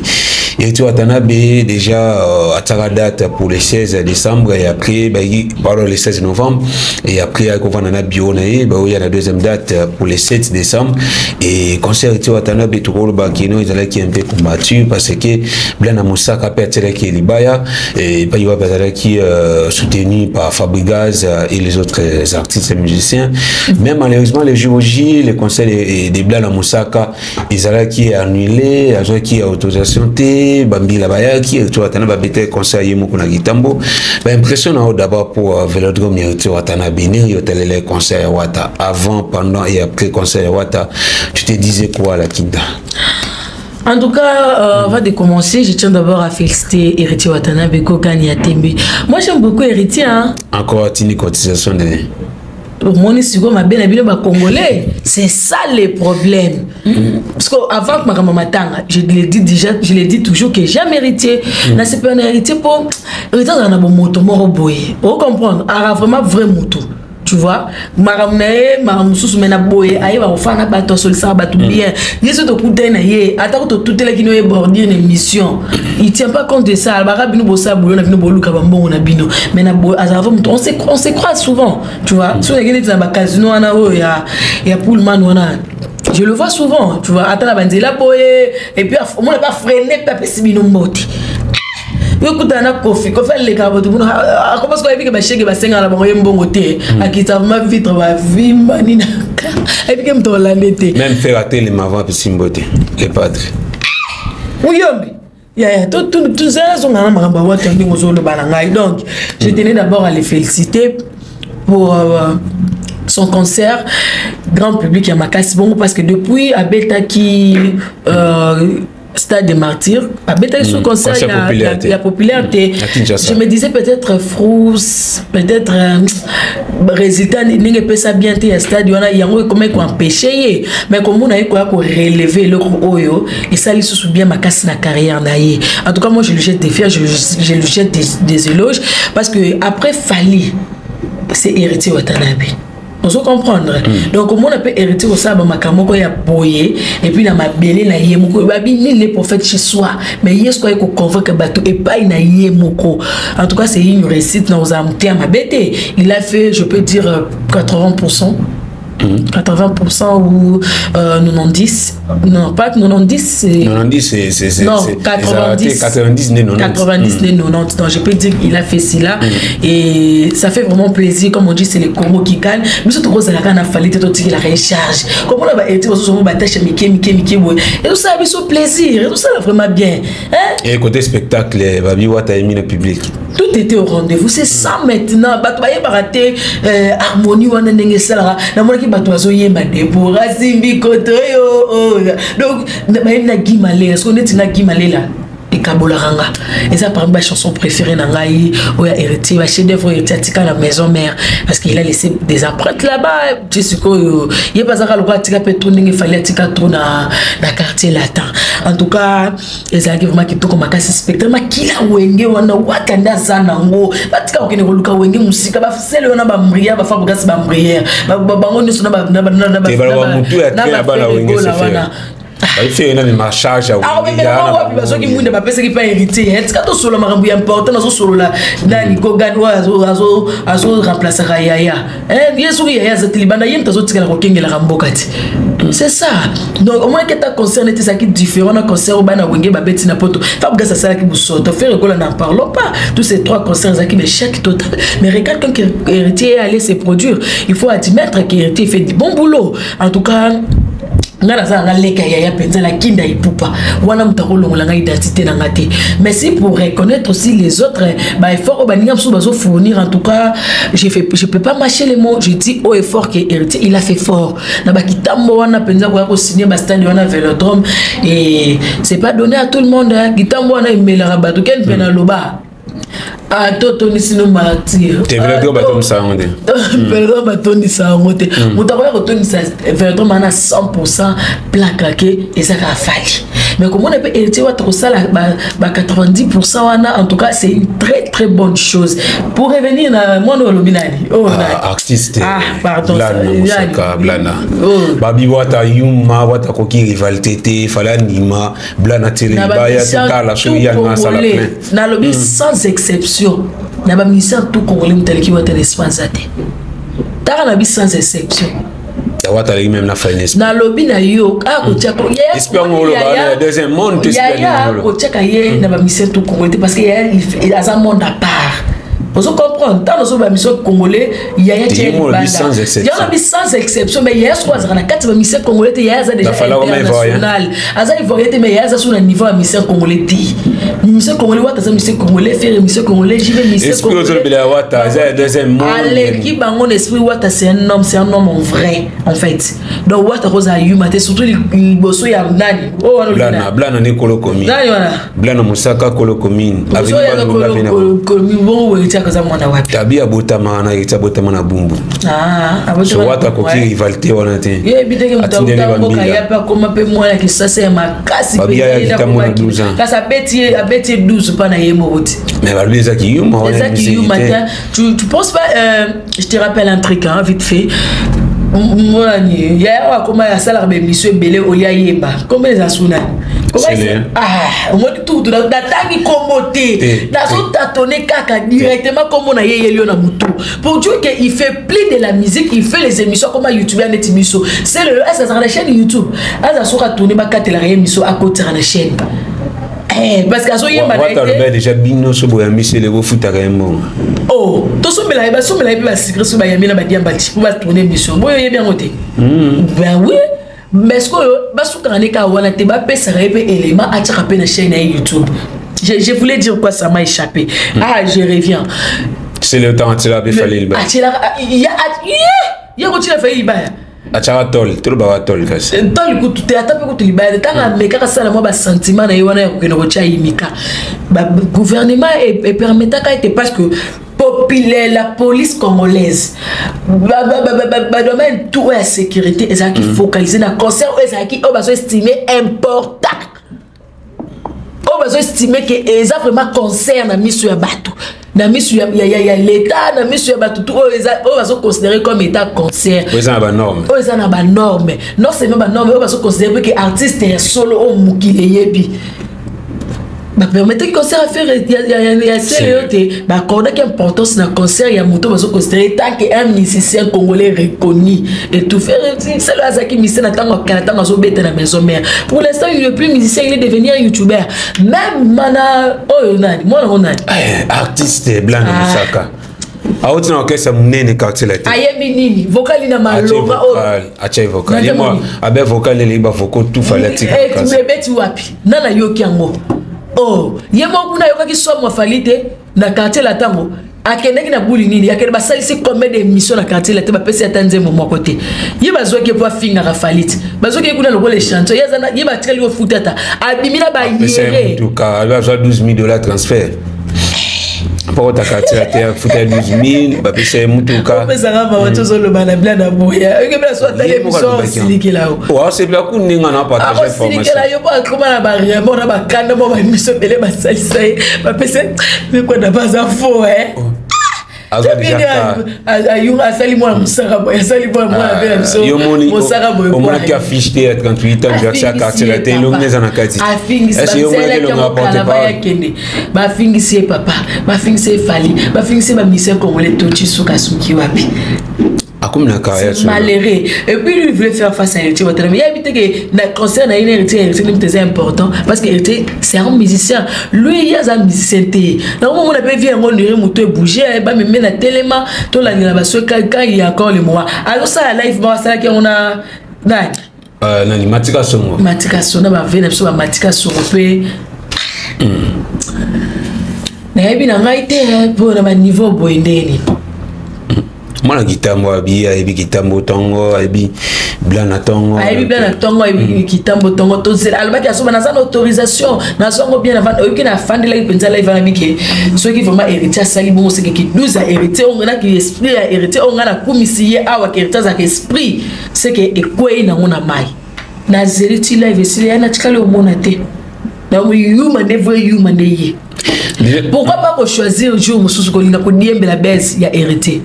Héritier Watanabe déjà atiaka date pour le 16 décembre et après bayiki, pardon, le 16 novembre, et après akovanda na bureau na ye, baoya na deuxième date pour le 7 décembre. Et concert Héritier Watanabe, tokoloba kino ezalaki un peu combattu parce que Blana Mosaka mpe atielaki libaya et epai wapi azalaki soutenu par Fabregas et les autres artistes et musiciens. Mais malheureusement, le jour J, le concert de Blana Mosaka ezalaki annulé, azwaki autorisation te, bambila bayaki. Héritier Watanabe abetaki concert ye moko na Kitambo. Baimpression na yo d'abord pour Vélodrome ya Héritier Watanabe, ndenge otalela concert ya Wata, avant, pendant et après concert ya Wata, tu te disais quoi, la kinda? En tout cas, avant de commencer, je tiens d'abord à féliciter Héritier Watanabe, Kogan Yatembe. Moi, j'aime beaucoup Héritier. Hein? Encore atini cotisation de Omoni sikoyo mabe na bino bacongolais, c'est ça le problème. Parce que avant makambo matanga, je l'ai dit déjà, je l'ai dit toujours que jamais Héritier, nasepela na Héritier mpo Héritier azala na bomoto moko boye, ocomprendre, ara vraiment vrai moto, tu vois. Makambo na ye, makambo mosusu me na boye ayeba kofanda na bato, asolisaka bato bien. Ye so tokutani na ye, atako totutelaki no ye bordure na émission, il tient pas compte de ça. Alobaka bino bosala boulot na bino, boluka bambongo na bino, mais na boye azala moto. On se croise souvent, tu vois. So nakei neti na bacasino wana oyo ya Pullman wana, je le vois souvent, tu vois, ata na banzela boye, et puis omona mpe afreine mpe apesi bino mbote. Yokutana na Kofi, Kofi alekaka bato mona akomasi koyebi ke bashege basengaka na bango ye mbongo te, akita vraiment vitre, bavimba nini, ayebi ke moto olande te. Même faire atelema avant apesi mbote le padre. Muyombe yaya, tozala zonga na makambo ya watu ndenge ozoloba na ngai. Donc je tenais d'abord à les féliciter pour son concert grand public ya makasi bongo, parce que depuis abetaki Stade des Martyrs, abetaki sur concert concert ya, populaire te. Ya populaire te. À Kinshasa. Je me disais peut-être frous, peut-être résultat ndenge epesa bien te ya stade wana, yango ekoma ekoempêche ye. Mais komona ye koya korelever eloko oyo esali lisusu bien makasi na carrière na ye, en tout cas moi je lui jette des fiers, je lui jette des éloges, parce que après Fally, c'est Héritier Watanabe, ozo comprendre. Donc omona mpe Héritier kosala bamakambo moko ya boye, et puis na mabele na ye moko, babi nini, le prophète chez soi, mais ye soki aye koconvaincre bato epai na ye moko, en tout cas c'est une réussite. Na kozala motema mabe te, il a fait, je peux dire, 80, 80% ou 90, non, pas 90, c'est 90, c'est non, 90. 90 né 90. 90 né 90. Donc je peux dire qu'il a fait cela et ça fait vraiment plaisir. Comme on dit, c'est les Congo qui gagnent, mais surtout kozalaka na Fally te, totikela recharge comme on a baete bazozo batâche mike mike mike boye, et tout ça biso plaisir et tout ça vraiment bien, hein. Et côté spectacle, babi wata emi na public. Tout était au rendez-vous, c'est ça. Maintenant bato bayebaka te harmonie wana ndenge esalaka. Namonaki bato bazoyemba Debora simbi koto oyo, donc bayembi na Guy Malela. Soki neti na Guy Malela ekabolaka nga, eza parmi bachanson préférée na ngai oyo ya Héritier, bachef d'œuvre oyo Héritier atika na maison mère, parce qu'il a laissé des empreintes là-bas. Ti sikoyo ye mpe azaka lokola atika mpe trop ndenge Fally atika trop na Quartier Latin. En tout cas ezalaki vraiment kitoko makasi, spectacle. Makila Wenge wana, Wata nde aza nango, batika kokende koluka Wenge mosika, basele wana bambrière, bafabrikasi bambrière bango nyonso. Na bana Wenge wana. Baifere na mema charge. Akomemela wapi? Bazwaki mwinda, bapesaki mpe Héritier. Tika tosolola makambo ya important. Nazosolola nani? Gogan oyo azoremplaçaka yaya ye. Soki yaya aza te libanda, ye moto azotikala kokengelaka mboka te, c'est ça. Donc omonaki ata concert neti ezalaki différent na concert oyo bana Wenge babeti na Poto. Fabregas asalaki bosoto, Ferre Gola n'en parlons pas. Tous ces trois concerts ezalaki l'échec total. Mais regarde, quand Héritier est allé se produire, il faut admettre qu'Héritier fait du bon boulot. En tout cas nga naza nanga leka yaya mpenza na kinda epupa wana, moto akolongola nga identité na nga te. Mais si pour reconnaître aussi les autres baeffort oyo baninga mosusu bazofournir, en tout cas je peux pas mâcher les mots, je dis haut et fort que Héritier, il a fait fort na bakitambo wana mpenza koya kosigne bastade wana Vélodrome, et c'est pas donné à tout le monde, hein. Kitambo wana emelaka bato ken mpe naloba atotondisi no Martyr. Te, Vélodrome batondisa yango te. Vélodrome batondisa yango te. Moto akoya kotondisa Vélodrome wana 100 plein craqué, eza kaka Fally. Mais komona mpe Héritier Wata kosala ba 90 wana, en tout cas c'est une très très bonne chose. Pour revenir na mwana olobi nani? Oh, ah, artiste. Ah pardon. Blana Mosaka, Blana. Oh. Babi Wata yuma, Wata koki rivalité te, Fally andima Blana telemi, baya totala soki yanga asala plein. Nalobi sans exception na bamusicien tout congolais, moto aleki Wata na espace aza te. Taka na bi sans exception. Wata aleki même na Fally. Nalobi na yo akotiaka deuxième monde. Yaya akotiaka ye na bamusicien tout congolais te, parce que yaya aza monde à part, ozo comprendre. Ntango ozo bamusicien congolais, yaya tie libanda sans exception, mais yaya soko azalaka na kati ya bamusicien congolais te. Yaya aza déjà international, aza ivoirien te, mais yaya aza so na niveau ya musicien congolais te. Musicien congolais, Wata aza musicien congolais, Ferre musicien congolais, JB musicien. Congolais. Aleki bango na esprit. Wata, c'est un homme, c'est un homme en vrai en fait. Donc Wata kozala yuma te, surtout liboso ya nani? Blana, Blana ne kolo commune. Nani wana? Blana Mosaka, kolo commune. Bongo weti. Mosaka aza mwana wapi? Tabi abotama na Héritier, abotama na Bumbu. Ah, so wata akoki rivalité wana te. Yebi teke moto auta mboka ya mpe akoma mpe mwana Kisasa ya makasi. Babia ya kitambo na 12 ans. Kasi abeti ye 12 mpa na ye moko te. Mais balobi eza kiyuma wana. Eza kiyuma te. Tu penses pas, je te rappelle un truc, hein, vite fait. Mwanani yaya oyo akoma asalaka baémission ebele olia yemba kombo eza sunani. Omoni tutu natangi kombo te, nazotatone kaka directement kombo na ye eyeli yo na motu pour dire que il fait plus de la musique, il fait les émissions comme youtube neti biso. C'est le ese azalaka na chaîne YouTube, aza soki atourne bakatelaka ye émission, akotaka na chaîne. Eh, parce que azoyemba na ye te déjà. Bino so boyambi Sele, bofutaka ye mbongo. Oh, tosombela ye, basombela ye mpe basecret. So bayambi na badiamba ti mpo batourne émission boyo, oyebi yango te. Ben oui, mais sikoyo basukaka nde kaka wana te, bapesaka ye mpe élément atiaka mpe na chaîne na ye YouTube. Je voulais dire quoi? Ça m'a échappé. Ah, je reviens. C'est le temps atiela mpe Fally libaya. Atielaka ye kotina Fally libaya. Atiaka tol, tolobaka tol kasi. Tol kutu te, ata mpe kutu libaya te. Ntango amekaka sala mwa basentiment na ye wana ya kokende kotia yimika, gouvernement epermetaka ete parce que populaire, la police congolaise, badomaine tout oyo ya sécurité ezalaki focalisé na concert oyo ezalaki oyo bazoestime important, oyo bazoestime ke eza vraiment concert na miso ya bato, na miso ya l'état, na miso ya bato tu oyo oyo bazoconsidéré comme état concert. Oyo eza na banorme. Oyo eza na banorme, non seulement banorme, oyo bazoconsidéré mpe ke artiste ya solo oyo mokili eyebi. Bapermettaki concert affaire ya Sele oyo te, baccordaki importance na concert ya moto bazoconsidéré tant que un musicien congolais reconnu et tout. Faire Sele azalaki musicien na ntango akala, ntango azobeta na Maison Mère. Pour l'instant, il n'est plus musicien, il est devenu un youtubeur. Même mana oyo nani, mwana ngo nani? Artiste Blanc Mosaka auti na orchestre monene Quartier Latin. Ayembi nini? Vocal na malonga oyo? Atia vocal ye mwa abe vocal eleki bavocaux tout Fally atika. Ebeti wapi? Nana ayoki yango? Oh, ye moko kuna ayokaki somo. Fally te na Quartier Latin ntango akendaki na buli nini, akende basalisi combien d'émission na Quartier Latin, bapesi ata nzembo moko te. Ye bazwaki po afingaka Fally te, bazwaki ye kuna lokola échantillon. Ye aza ye batikali kofuta ata abimi na bayere. Azwa 12 000 $ transfert mpo kota Quartier Latin, afuta 12 000, bapesa ye mutuka. Opesaka mawa ti ozoloba na bla na boya oyokebela so atali émission osilikela o. Osepela ku ndenge na partage. Akosilikela yo mpo akoma na baremor na bakanda mo baémission ebele basalisa ye, bapesa mekwenda baza fo. Azwa déjà. Ayunga asali mwana mosaka boye, asali mwana mwana mpe na biso mosaka boye. Omonaki affiche te ya 38 ans version ya Quartier Latin, elongi eza na kati. Afingisi akende, bafingisi ye papa, bafingisi ye Fally, bafingisi ye bamusicien congolais. Toti suka suki wapi? Akomi na carrière. Malheureux. Et puis lui, il voulait faire face à Héritier Watanabe. Il y a que na concert na Héritier, Héritier c'est important parce que Héritier, c'est un musicien. Lui, il y a un musicien te. Donc on a vu yango ndire moto bouger ba même na telema to la na baso quand il y a encore le mois. Alors ça live ba ça qui on a na Nani, Matika Songo. Matika Songo ba ve na biso ba Matika Songo pe. Nayebi na ngai te mpo na baniveau boye ndeni. Mwana kitambo abi ayebi kitambo ntongo, ayebi bla na ntongo. Ayebi bla na ntongo, ayebi kitambo ntongo. Tozela alobaki asoba naza na autorisation, nazwango bien. Oyoki na afandelaki mpenza live wana bike. Soki vraiment Héritier asali bongo, sekeki 12 ya Héritier oyo naki esprit ya Héritier oyo ngai nakumisi ye awa, ke Héritier azalaka esprit, seke ekwei nango na mai. Nazeli ti live esili ya, natikali omona te. Yuma nde vrai yuma nde ye. Pourquoi pas kochoisir jour mosusu kolinga kodiembela base ya Héritier?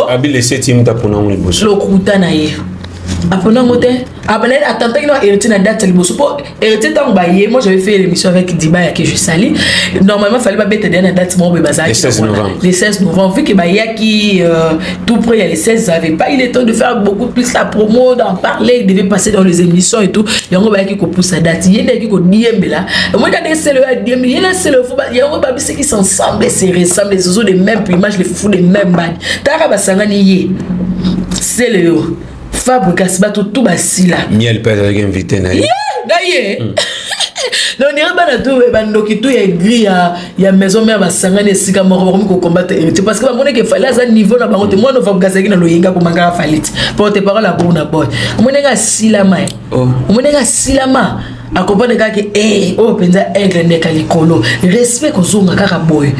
Abi le septième ta mpona yango liboso. Lokuta na ye, apona yango te. Atantaki na Héritier na date ya liboso mpo Héritier ntango baye, moi j'avais fait l'émission avec Dibaya que je sali, normalement fallait babeta deya na date moko boye bazalaki. Le 16 novembre. Le 16 novembre, vu que bayaki tout près ya le 16, ils avaient pas eu le temps de faire beaucoup plus la promo, d'en parler, ils devaient passer dans les émissions et tout. Yango bayaki kopusa date. Ye nde ayaki kodiembela omoi kaka ndenge Sele oyo adiembeli ye na Sele fo yango babisi qui s'ensemble se ressemble, les oiseaux de même plumage, les foufou de même bani. Taka basangani ye Sele yo Fabrikas, bato tu basila. Miel mpe azalaki invité na ye. Na ye donc ndenge bana tu bandoki tu ya aigri ya Maison Mère basangani esika moko, bakomi kocombattre Héritier parce que bamonaki Fally aza niveau na bango te. Mwana Fabrikas azalaki na loyenga komangaka Fally te, porte parole ya Burna Boy. Omoni ndenge asilama ye, omoni ndenge asilama. Akomprendre kaka ke eh, oyo mpenza aigle ndeka likolo, respect kozonga kaka boye.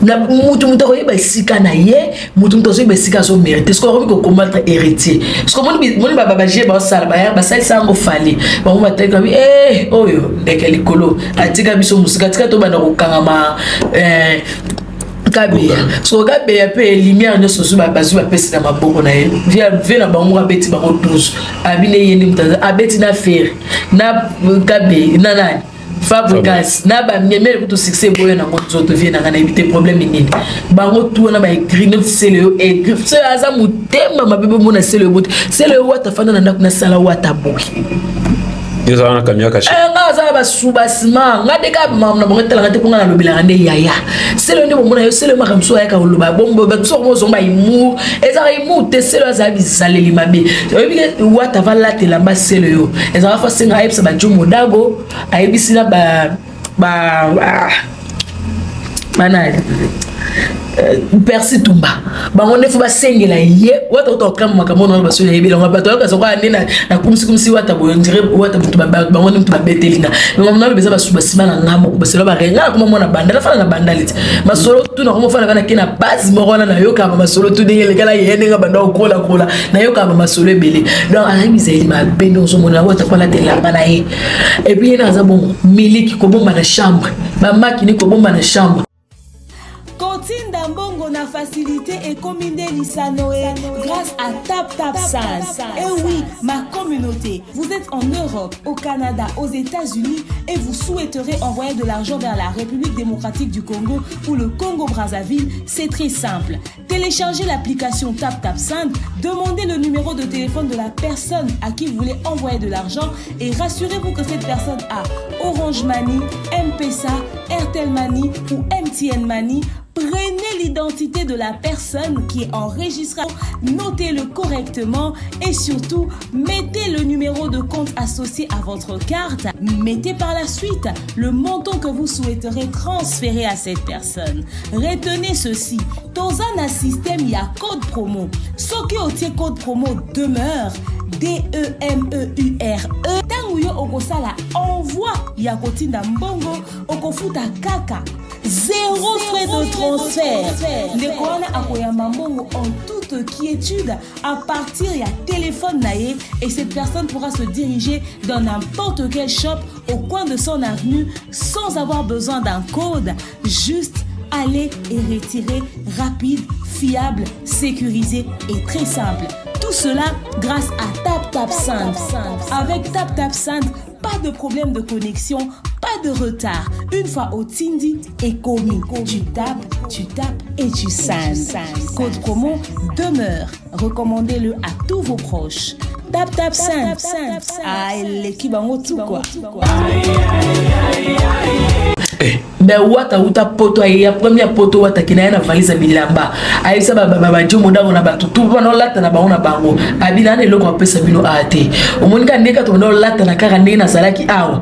Na mutu mutu akoyeba esika na ye, mutu mutu azoyeba esika azomérite. Soki akomi kocombattre Héritier, soki omoni babaje basala, basalisa yango Fally, bango batali kabi e oyo ndeke likolo atika biso mosika, atika tobanda kokangama eh, Kabeya. Soki Kabeya mpe lumière nyonso ozwi, bazwi, bapesi na maboko na ye vie na bango moko, abeti bango 12, abine ye nde moto abeti na Ferre na Kabeya na nani, Fabregas na bamiemele kutu succès eboyo nango nzoto vie nanga, nayebi te problème nini. Bango tu wana baécrit neti Sele yo aigri. Sele aza motema mabe, bomona Sele yo bote, Sele yo wata fanda na ndako nasala wata boki. Ezala na kamia kashe. Eh, nga aza na basubasima, nga nde kaka makambo na bango etalaka te, mpo nga nalobelaka nde yaya Sele nde bomona yo Sele makambo mosusu ayaka koloba bombo bato soki bozonga humour, ezalaka humour te. Sele azala bizaleli mabe. Oyebi ke wata valatela mba Sele yo ezalaka fa senga ayebisa bajo modago, ayebisi na ba ba ah, banani, Persi Tumba, bango nde fo basengela ye wata ota okama makambo wana. Baso yayebeli yango, bato bayoka soka nde nakumisikumisi wata boye, ndire wata moto bango nde moto babeteli nga. Makambo naloba eza basu basima na nga moko, basolo barenga nakoma mwana banda, nafanda na banda liti masolo tu, nakoma fanda bana ke na base moko wana, nayokaka bamasolo tu ndenge elekala ye, ndenge banda kokolakola, nayokaka bamasolo ebele. Donc azali bizaleli mabe nde ozomona wata po alata elamba na ye. Et puis ye na aza bongo miliki kobomba na chambre, bamakini kobomba na chambre. Kotinda mbongo na facilité ekomi nde lisano e grâce à Tap Tap Send. Et oui, ma communauté, vous êtes en Europe, au Canada, aux États-Unis et vous souhaiterez envoyer de l'argent vers la République démocratique du Congo ou le Congo-Brazzaville, c'est très simple. Téléchargez l'application Tap Tap Send, demandez le numéro de téléphone de la personne à qui vous voulez envoyer de l'argent et rassurez-vous que cette personne a Orange Money, M-Pesa, Airtel Money ou MTN Money. Prenez l'identité de la personne qui est enregistrée, notez-le correctement et surtout mettez le numéro de compte associé à votre carte. Mettez par la suite le montant que vous souhaiterez transférer à cette personne. Retenez ceci, dans un système, il y a code promo. Soki otie code promo demeure DEMEURE, ntango yo okosala envoi ya kotinda mbongo, okofuta kaka zéro frais de transfert. Ndeko wana akoyamba mbongo en toute quiétude à partir ya téléphone na ye et cette personne pourra se diriger dans n'importe quel shop au coin de son avenue sans avoir besoin d'un code. Juste aller et retirer, rapide, fiable, sécurisé et très simple. Tout cela grâce à Tap Tap Send. Avec Tap Tap Send, pas de problème de connexion, pas de retard. Une fois otindi ekomi, tu tapes, tu tapes et tu sends. Code promo demeure. Recommandez-le à tous vos proches. Tap Tap Send. Ah, l'équipe en tout quoi. Mais wata uta poto aye ya première poto, wata kina ye na valise ya bilamba, ayebisa bajo modango na bato tu mpona olata na bango na bango abina na eloko apesa bino aa te. Omoni kaka ndenge kaka tobanda olata na kaka ndenge nazalaki awa,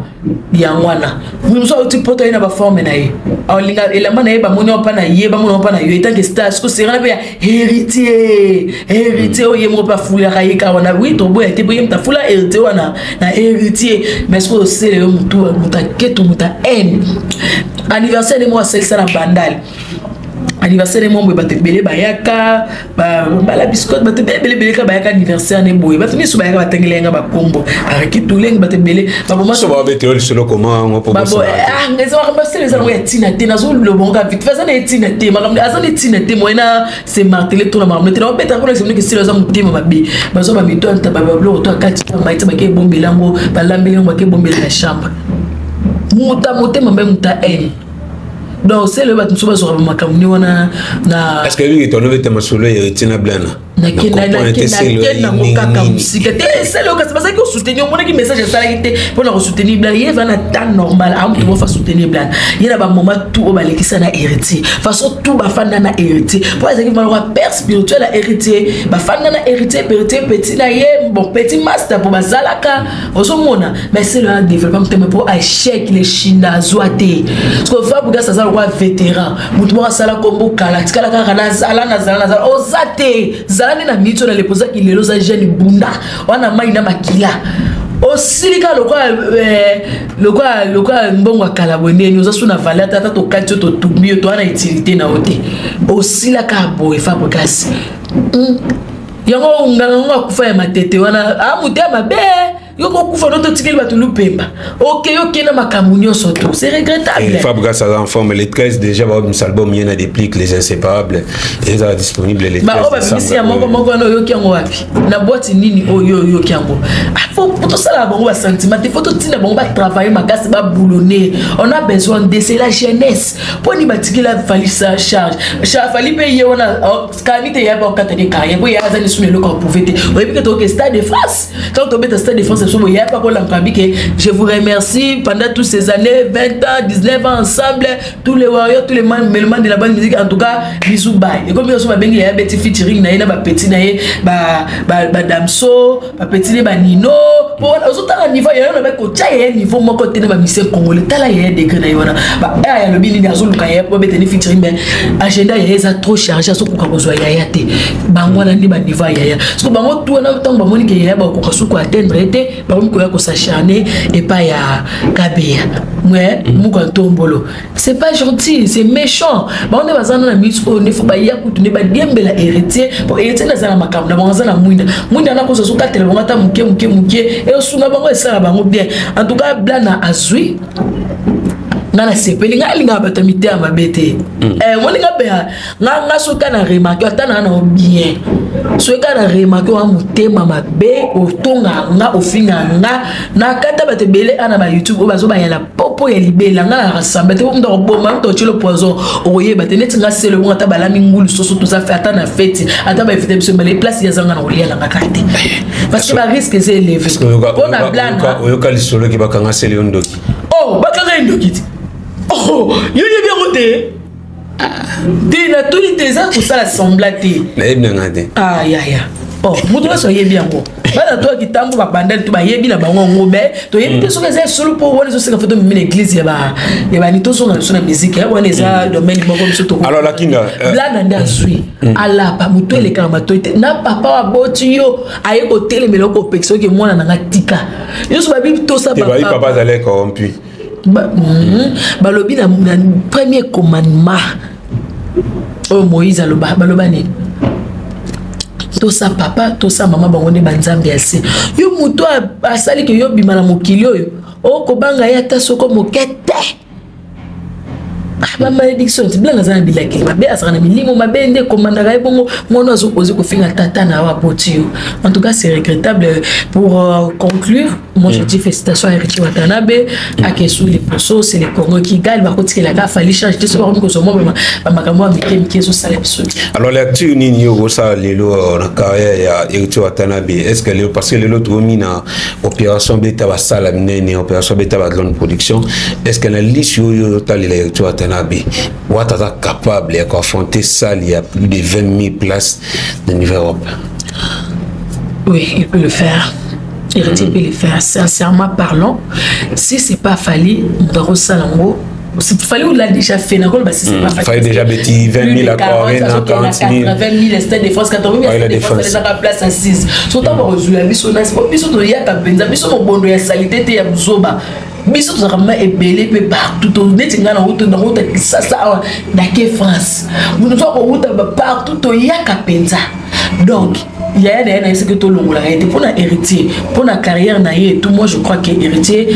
yango wana mosu auti poto aye na baforme na ye, alinga elamba na ye, bamoni mpa na ye, bamoni mpa na yo etanke star. Siko serana mpe ya Héritier, Héritier oyo ye moko mpe afulaka ye kaka wana. Wi, toboya te, boye moto afula Héritier wana na Héritier, mais soki osele yo motu, moto aketo, moto a haine. Anniversaire nde moko asalisa na Bandale, anniversaire ne moko boye, bato ebele bayaka, bala biscotte, bato ebele ebele ebele kaka bayaka anniversaire ne boye. Bato miso bayaka, batangela yanga bakombo areki tulenge, bato ebele. Babetelo lisolo koma yango po eza makambo asele, eza nango ya ntina te. Nazoloba ngo vite, aza na etina te, makambo aza na etina te, moye na se martele to na makambo te. Naobeta mpona esemniki esili, aza motema mabe. Bazwa bamito anta babiloko to akati maiti, bake ebombela yango, balambeli yango, bake ebombela na chambre. Muta motema mabe, muta haine. Donc sele oyo bato mosusu bazwaka bamakambo ne wana na Est ce que mingi tonobeta masolo ya Héritier na Blana? Nakende nango kaka mosika te. Esali oyo kasi bazalaki kosoutenir, omonaki message asalaki te mpona kosoutenir Blana. Ye va na temps normal, amutu mofa soutenir Blana. Ye na bamoment tout oyo balekisa na Héritier, façon tout bafanda na Héritier, mpo azalaki maloka père spirituel ya Héritier. Bafanda na Héritier, Héritier petit na ye, bon petit master, mpo bazalaka ozomona. Mais c'est le développement motema mpo échec le shinda azwa te, parce que Fabregas aza lokwa vétéran, motu moko asala kombo kala, tikala kaka nazala nazala nazala, oza te, zala nde na miniti oyo na lepozaki. Lelo oza jeune, bunda wana mai na makila. Osilika lokola eh, lokola lokola mbongo ya kala boye, ndeni oza su na valeur ata ata tokati yo, totumbi yo, toa na utilité na yo te. Osilaka boye, Fabregas. Yango nganga ngo akufa ya matete wana, amutu ya mabe. Yo kokufa no, totikeli bato lupemba. Oke, oke na makambo nyonso to, c'est regrettable. Et Fabregas aza en forme. Le 13 déjà babimisa album ye na Déplique, Les Inséparables, ezala disponible le 13. Baoyo babimisi ya moko moko wana, oyoki yango wapi? Na boîte nini oyo oyoki yango? Faut tosala bango basentiment te, faut totinda bango batravaille makasi, baboulonner. On a besoin de, c'est la jeunesse. Mpo ni batikela Fally sa charge. Fally mpe ye wana kani te, yaba okata de carrière po ye aza lisusu na eloko aprouve te. Oyebi ke toke Stade de France, ntango tobeta Stade de France biso boye, yaba kolanka bi ke je vous remercie pendant toutes ces années, 20 ans, 19 ans ensemble, tous les warriors, tous les mélomanes de la bonne musique, en tout cas bisous, bye. Ekomi nyonso babengi yaya, beti featuring na ye na bapeti na ye, badamso, bapeti ne banino, po wana ozotala niveau yaya na bakotya yaya niveau moko te na bamusicien congolais. Tala yaya degré na ye wana, aya alobi nini, azoluka yaya po babetani featuring, mais agenda yaya eza trop chargé, azokoka kozwa yaya te. Bango wana nde baniveau ya yaya. Parce que bango tu wana, ntango bamoni ke yaya bakoka suku atteindre ye te, bakomi koya kos'acharner epai ya Kabeya mwe muka ntombolo. C'est pas gentil, c'est méchant. Bango nde baza na minute oyo nde faut baya kutu nde badiembela Héritier, po Héritier nde aza na makambo na bango, aza na mwinda mwinda wana, kozwa sokatela bango ata moke moke moke, eosunga bango, esala bango bien. En tout cas blana azwi, nga nasepeli. Nga alingaka bato ya mitema mabe te. Omoni nga mpe nga soki na remarque ata naa na bien, soki kaka na remarque wa motema mabe, otonga nga, ofinga nga, nakata bato ebele ana ba YouTube oyo bazobayela popo ya libela. Nga na rassemble te, po mutu akoboma, mutu otielo poison, okoyeba te. Neti nga sele bongo, ata balami ngulu soso, toza fe ata na feti, ata bainvite biso mbale, place ya zanga na kolia nanga kaka te, parce que barisque eza élevé mpo na blana. Oyoka lisolo ke bakanga sele yo ndoki? Oh, bakanga ye ndoki te. Oh, yo yebi yango te te, natuni te, eza kosala semblant te. Nayebi nanga te. Ah yaya, oh, moto nyonso ayebi yango. Bana to ya kitambo babandali to bayebi na bango yango, me toyebi te soki eza esolo, mpo wana ezoseka fo tomemi na église ya bani. Tozonga biso na musique wana, eza domaine moko biso. Alors Lakinga, Blana nde azwi, alapa moto elekaka matoi te na papa baboti yo, aye kotelemela, okopekisa oke mwana nanga tika nyonso babi tosa. Papa azali corrompu. Balobi na premier commandement oyo Moïse aloba, baloba nini? Tosa papa, tosa mama, bango nde banzambe ya se. Yo moto asali ke yo bima na mokili oyo, okobanga ye ata soko moke te. Bamalédiction ti blana aza na bilakeli mabe, azalaka na milimo mabe nde ekomandaka ye bongo. Mwana azokozi kofinga tata na yo aboti yo. En tout cas c'est regrettable. Pour conclure, moi je dis félicitations à Héritier Watanabe. Akesu liboso, c'est le Congo qui gagne. Bakotikelaka Fally charge te, so bakomi kozwa mwa bamakambo ya mike mike, ezosala biso. Alors lecture nini yo okosala lelo na carrière ya Héritier Watanabe? Est ce que lelo, parce que lelo tokomi na opération beta basala minene, opération beta bagrande production, est ce que na lisi oyo otalela Héritier Watanabe, wata aza capable ya koaffronter salle ya plus de 20 000 places de niveau Europe? Oui, il peut le faire. Héritier peut le faire, sincèrement parlant. Si c'est pas Fally, moto yango, Fally on l'a déjà fait. Nakolo, si c'est pas Fally. Fally déjà beti 20 000 à Arena, 40 000. 80 000 Stade de France, 80 000 Stade de France, ezaka place assise. Surtout bakozwila biso na biso, toyaka mpenza biso mobondo ya saleté te, ya buzoba. Biso tozalaka ma ebele mpe partout. Neti ngai nauta Kisasa awa, nake France, moto toza kowuta partout, toyaka mpenza. Donc yaya na ye na ye, soki tolongolaka ye te mpona Héritier, mpona carrière na ye et tout, moi je crois que Héritier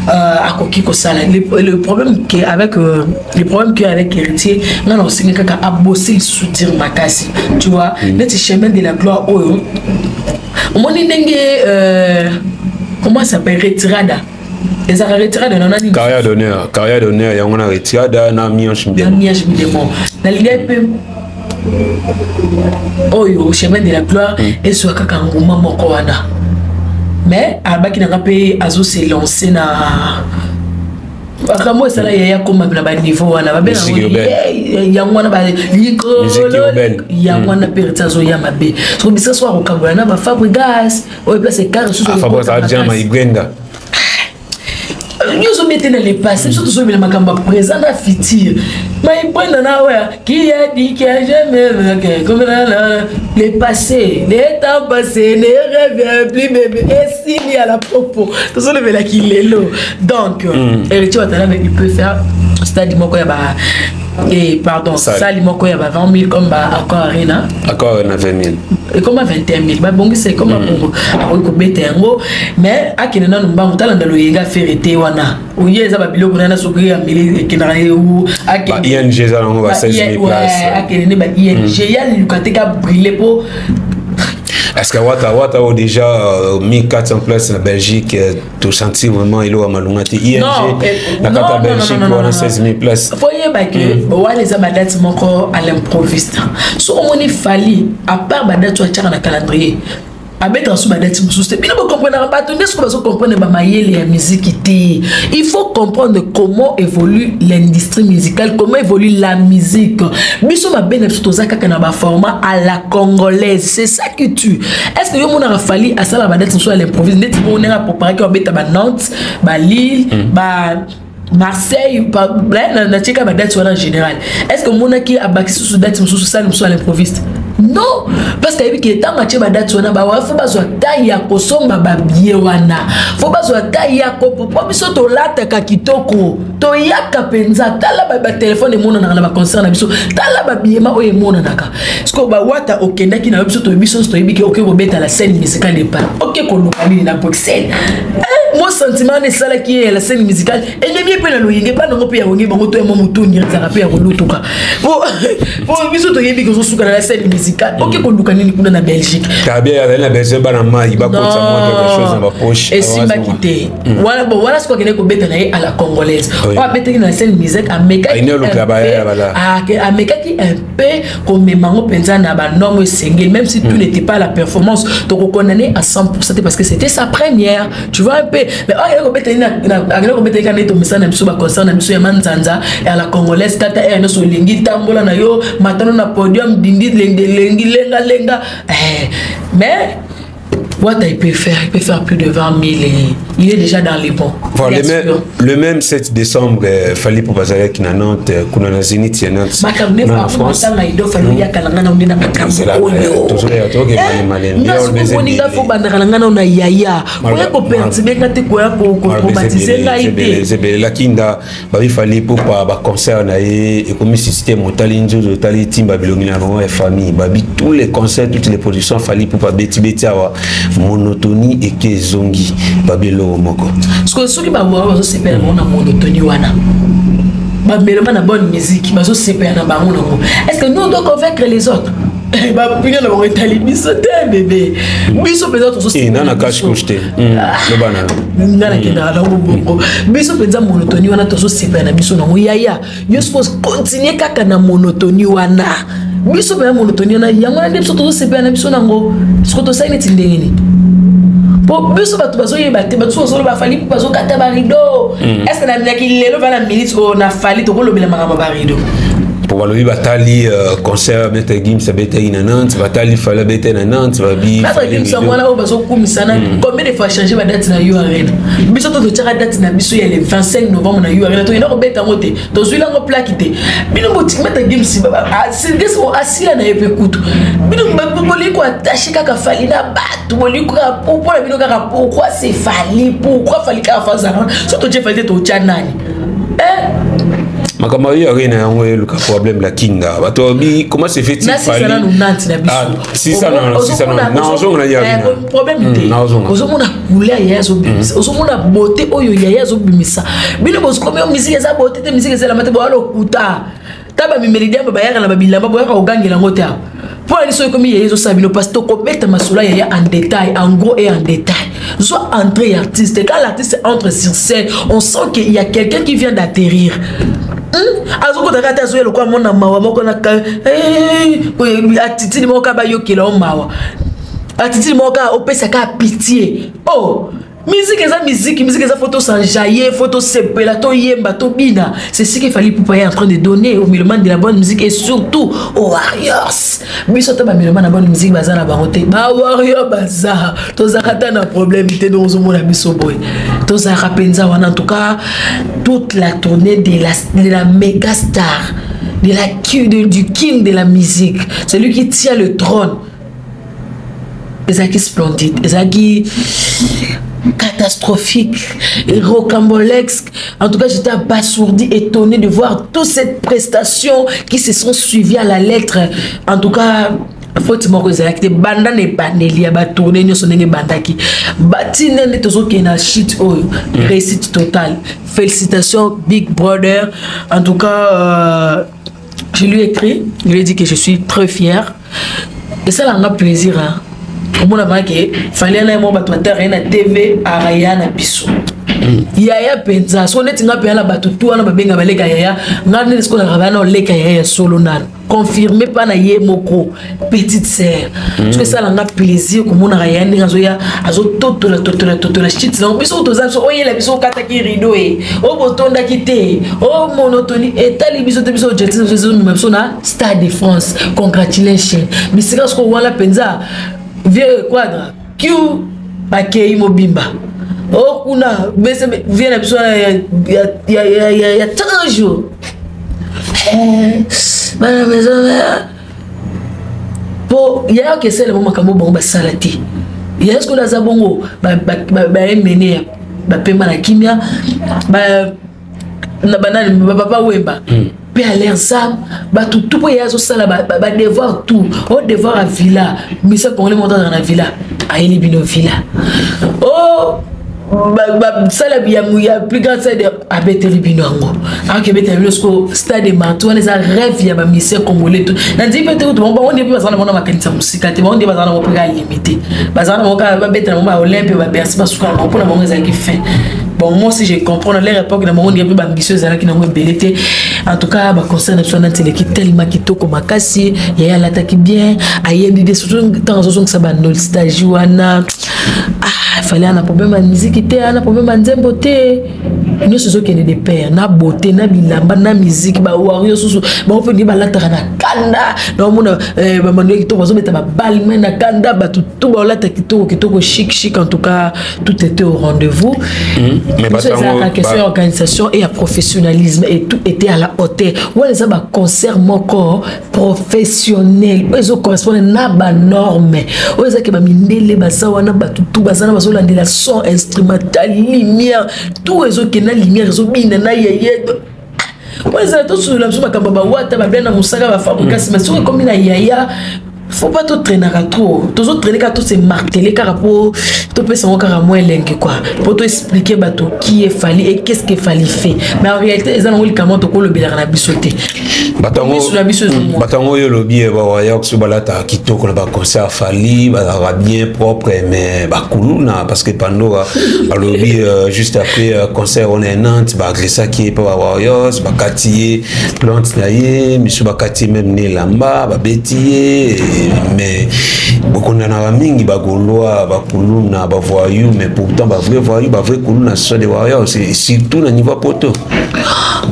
akoki kosala. Le problème que avec le problème que avec Héritier, nga na osengi kaka abosi lisusu dire makasi, tu vois, neti Chemin de la gloire oyo omoni ndenge comment ça s'appelle, Retirada, ezalaka Retirada na nani? Carrière d'honneur, Carrière d'honneur yango na Retirada na Mianche. Na Mianche Midemo. Nalingai mpe oyo Chemin de la gloire ezwa kaka nguma moko wana, mais alobaki nanga mpe azose lance na makambo esala yaya koma na baniveau wana, babenga yango wana likolo yango wana. Mpe Héritier azoya mabe, soko bisika so akokabola na baFabregas oyo place ekare. Susu. Nyonso obete na le passé, biso tozobela makambo ya présent na futur. Mayibrenda na oya qui a dit que jamais comme le passé, le temps passé ne revient plus, bébé. Esili à la popo, tozolobelaki lelo. Donc Héritier Watanabe, il peut faire stade moko ya ba, et pardon, salle moko ya ba 20 000 comme ba Accor Arena. Accor Arena, 20 000. Ekoma 21 000, babongisa, ekoma bongo. Akoki kobeta yango, mais akende nanu mbangu. Talanda loyenga Ferre te wana oye, eza babiloko nana soki ya mele ekendaka ye. Ba ING eza nango ba 16 000 place. Akende nde ba ING ya luka te ka brille po. Est-ce que Wata, Wata a déjà 1400 places na Belgique, to sentir vraiment eloko ya malunga te? ING na kati ya Belgique wana, 16 000 places. Faut yeba ke wana eza badate moko à l'improviste. So omoni Fally, à part badate oyo atiaka na calendrier, abetaka so badate mosusu te. Bino bocomprenaka bato nde soki bazocomprendre bamayele ya miziki te. Il faut comprendre comment évolue l'industrie musicale, comment évolue la musique. Biso mabe na biso, toza kaka na baformat à la congolaise, c'est ça qui tue. Est ce que yo monaka Fally asala badate mosusu à l'improviste, neti bongo ndenge apreparaki abeta baNantes, baLille, ba Marseille, natieka badate wana en général? Est ce que omonaki abakisi susu date mosusu, sali mosusu à l'improviste? Non, parce que ayebi ke ntango atie badate wana, bawa faut bazwa taille ya kosomba babillet wana, faut bazwa taille ya kopo, po biso tolataka kitoko, toyaka mpenza. Tala batelefone emonanaka na baconcert na biso, tala babiyema oyo emonanaka. Siko bawata okendaki na yo, biso toyebi, biso nyonso toyebi ke oke kobeta la Seine Musicale de Paris. Oke koluka nini na Bruxelles? Mo sentiment wana esalaki ye ya la Seine Musicale, ememi ye mpe na loyenge banango mpe ya wenge bango to ya mwa motoni ezalaka mpe ya kolutuka, po biso toyebi ke ozosuka na la Seine Musicale. Oke koluka nini kuna na Belgique? Tabia azali na besoin bana mai bakotisa mwa quelque chose na bapoche. Esimbaki te wana. Bon, wana sikoyo akende kobeta na ye à la congolaise. Oyo abetaki na Seine Musique, amekaki un peu komema yango mpenza na banorme esengeli, même si tout n'était pas la performance. Tokokondamner à 100% te, parce que c'était sa première, tu vois un peu. Mais oyo akende kobeta ye kaka nde tomesana na biso, baconcert na biso ya manzanza ya la congolaise. Kata aire nyonso olingi, tambola na yo, matano na podium, dindi lengi, lenga lenga. Mais Wata, il peut faire plus de 20 000 et il est déjà dans les bons. Voilà, le même 7 décembre, Fally Ipupa azalaki na Nantes, kuna na Zénith ya Nantes. Na France. Fally oyaka na ngai na nde na makambo oyo. Nga faut bandaka na ngai nao na yaya koya koperturber nga te, koya kotraumatiser ngai te. Ezebelelaki nda babi Fally Ipupa, baconcert na ye ekomi système. Otali nzozo, otali timba bilongi na bango ya famille, babi tous les concerts, toutes les productions Fally Ipupa betibeti awa, monotonie eke ezongi, babi eloko moko. Soki bawa bazosepela bango na monotonie wana, bameloma na bonne musique, bazosepela na bango nango, est ce que nous, on doit convaincre les autres? Bapinga na bango etali biso te, bébé. Biso mpenza tozosepela na cache-couche te. Nga nakendaka nango bongo. Biso mpenza monotonie wana, tozosepela na biso nango. Yaya, yo suppose continue kaka na monotonie wana. Biso mpenza monotonie wana, yango wana nde biso tozosepela na biso nango. Siko tosali neti ndenge nini? Po biso bato bazoyeba te, bato so bazoloba Fally mpo bazokata barideau. Est ce que naminaki lelo va na minute oyo na Fally tokolobela makambo ya barideau? Po balobi batali concert Maître Gims abetaki na Nantes, batali Fally abetaki na Nantes, babi Maître Gims yango wana oyo bazokumisana, combien de fois change badate na U Arena? Biso to totiaka date na biso ya le 25 novembre na U Arena, tokenda kobeta yango te, tozwili yango plaque te. Bino Maître Gims asila na ye mpe kutu. Bino bolingi koattacher kaka Fally na bato, bolingi kaka mpona bino kaka. Pourquoi c'est Fally? Pourquoi Fally kaka fazala wana? So totie Fally te, totya nani? Makambo oyo Arena yango eluka problème la kinga. Bato babi, comment se fait-il? Nasisa nanu Nantes na biso. Problème te. Ozomona couleur yaya azobimisa, ozomona beauté oyo yaya azobimisa. Bino bokomi musique eza beauté te, musique ezelama te, boya lokuta. Ta bamimeli diamba bayaka na babilamba, boyaka kogangela yango te awa. Mpo na biso ekomi yaya ezosala bino parce tokobeta masolo ya yaya en détail, en gros et en détail. Zwa entrée artiste, quand l'artiste entre sur scène, on sent qu'il y a quelqu'un qui vient d'atterrir. Azokotaka te, azoya lokola mona mawa moko na attitude moko kaka bayokela o mawa, attitude moko kaka opesaka pitié. Oh. Musique eza musique, musique eza, faut tosenjaye, faut tosepela, toyemba, tobina. C'est ce qu'il fallait Ipupa est en train de donner au mélomane de la bonne musique et surtout aux Warriors. Biso to bamélomane na bonne musique baza na bango te, bawarrior baza, tozalaka ta na problème te. Ndenge ozomona biso boye, tozalaka mpenza wana. En tout cas, toute la tournée de la méga star de la, de, du king de la musique, celui qui tient le trône, ezalaki splendide, ezalaki catastrophique, rocambolesque. En tout cas, j'étais abasourdi, étonné de voir toute cette prestation qui se sont suivies à la lettre. En tout cas, faute moko ezalaki te. Banda na ebandeli ya batournée nyonso, ndenge ebandaki batina nde tozokende na shit oyo, réussite totale. Félicitations, big brother. En tout cas, je lui ai écrit, je lui ai dit que je suis très fier. Esalanga plaisir, hein. Omona vake Fally na ye mo, bato batara ye na TV, araya na biso yaya mpenza. So neti nga mpenza na bato tu wana babenga baleka yaya, nga nde sikoyo nakaka na oleka yaya ya solo nano confirmé mpa na ye moko petite sœur. Soki esalanga plaisir komonaka yaya ndenge azoya, azototola totola totola shit nango. Biso toza biso oyela biso, okataki rideau e o botondaki te, o monotoni etali biso te. Biso objectif biso ezomema biso na Stade de France. Congratulation. Bisika soko wana mpenza, vieux Quadra q bakei mobimba o kuna vie na biso wana ya 30 jours, bana maison mpo yayaka esalema makambo bango basala te. Yaya sikoyo aza bongo, baemene bapema na kimia na banani, bapapa Wemba mpe à leurs âmes. Bato tu mpo ye azosala badevoir tout o devoir ya villa misa congolais moko azala na villa, ayeli bino villa o basala ya plus grande salle, abeteli bino yango, akebetela bino siko Stade Martyrs. Wana eza rêve ya bamusicien congolais. To nandimi mpe te kutu bango nde mpe bazala na bango na makanisa mosika te. Bango nde bazala na bango mpe kaka limité, bazala na bango kaka babetela bango baOlympia, baBercy, basuka na bango. Mpona bango ezalaki fin. Bon, moi si je comprends, na leur époque na bango nde mpe baambition ezalaki nango ebele te. En tout cas, baconcert na biso wana nteleki tellement kitoko makasi. Yaya alataki bien, ayembi bien, surtout ntango azozongisa banostalgie wana. Ah, Fally ana problème ya miziki te, ana problème ya nzembo te, nyonso ezokende de pair na beauté, na bilamba, na miziki. Bawario susu bango mpe nde balataka na kanda, naomona bamando ya kitoko, bazobeta babalme na kanda, bato tu baolata kitoko kitoko, chic chic. En tout cas, tout était au rendez-vous. Biso ezalaka question ya organisation et ya professionnalisme et tout était à la hauteur. Wana eza baconcert moko professionnel oyo ezocorrespondre na banorme oyo ezaki. Bamindele baza wana, bato tu baza na, bazolandela son instrumental, lumière, tout ezokende na lumière, ezobina na yeye. Oyo ezala tosolola biso makambo bawata babia na mosaka bafabrikasi, mais soki ekomi na yaya, faut pas totraînaka trop. Tozotraîne kaka, tose marteler kaka mpo topesa yango kaka mwa elengi quoi, mpo toexpliquer bato qui est Fally et qu'est-ce que Fally fait. Mais en réalité, eza nango likambo tokolobelaka na biso te. Bato yango oyo olobi, bawaya so balataka kitoko na baconcert Fally, bazalaka bien propre, mais bakuluna, parce que Pandora alobi juste après concert wana ya Nantes, baagressaki ye mpe bawarriors, bakati ye plante na ye miso, bakati ye même ne elamba, babeti ye. Mais bokondanaka mingi bagaulois, bakuluna, bavoyou, mais pourtant bavrai voyou, bavrai kuluna, ce sont des warriors, surtout na niveau poto.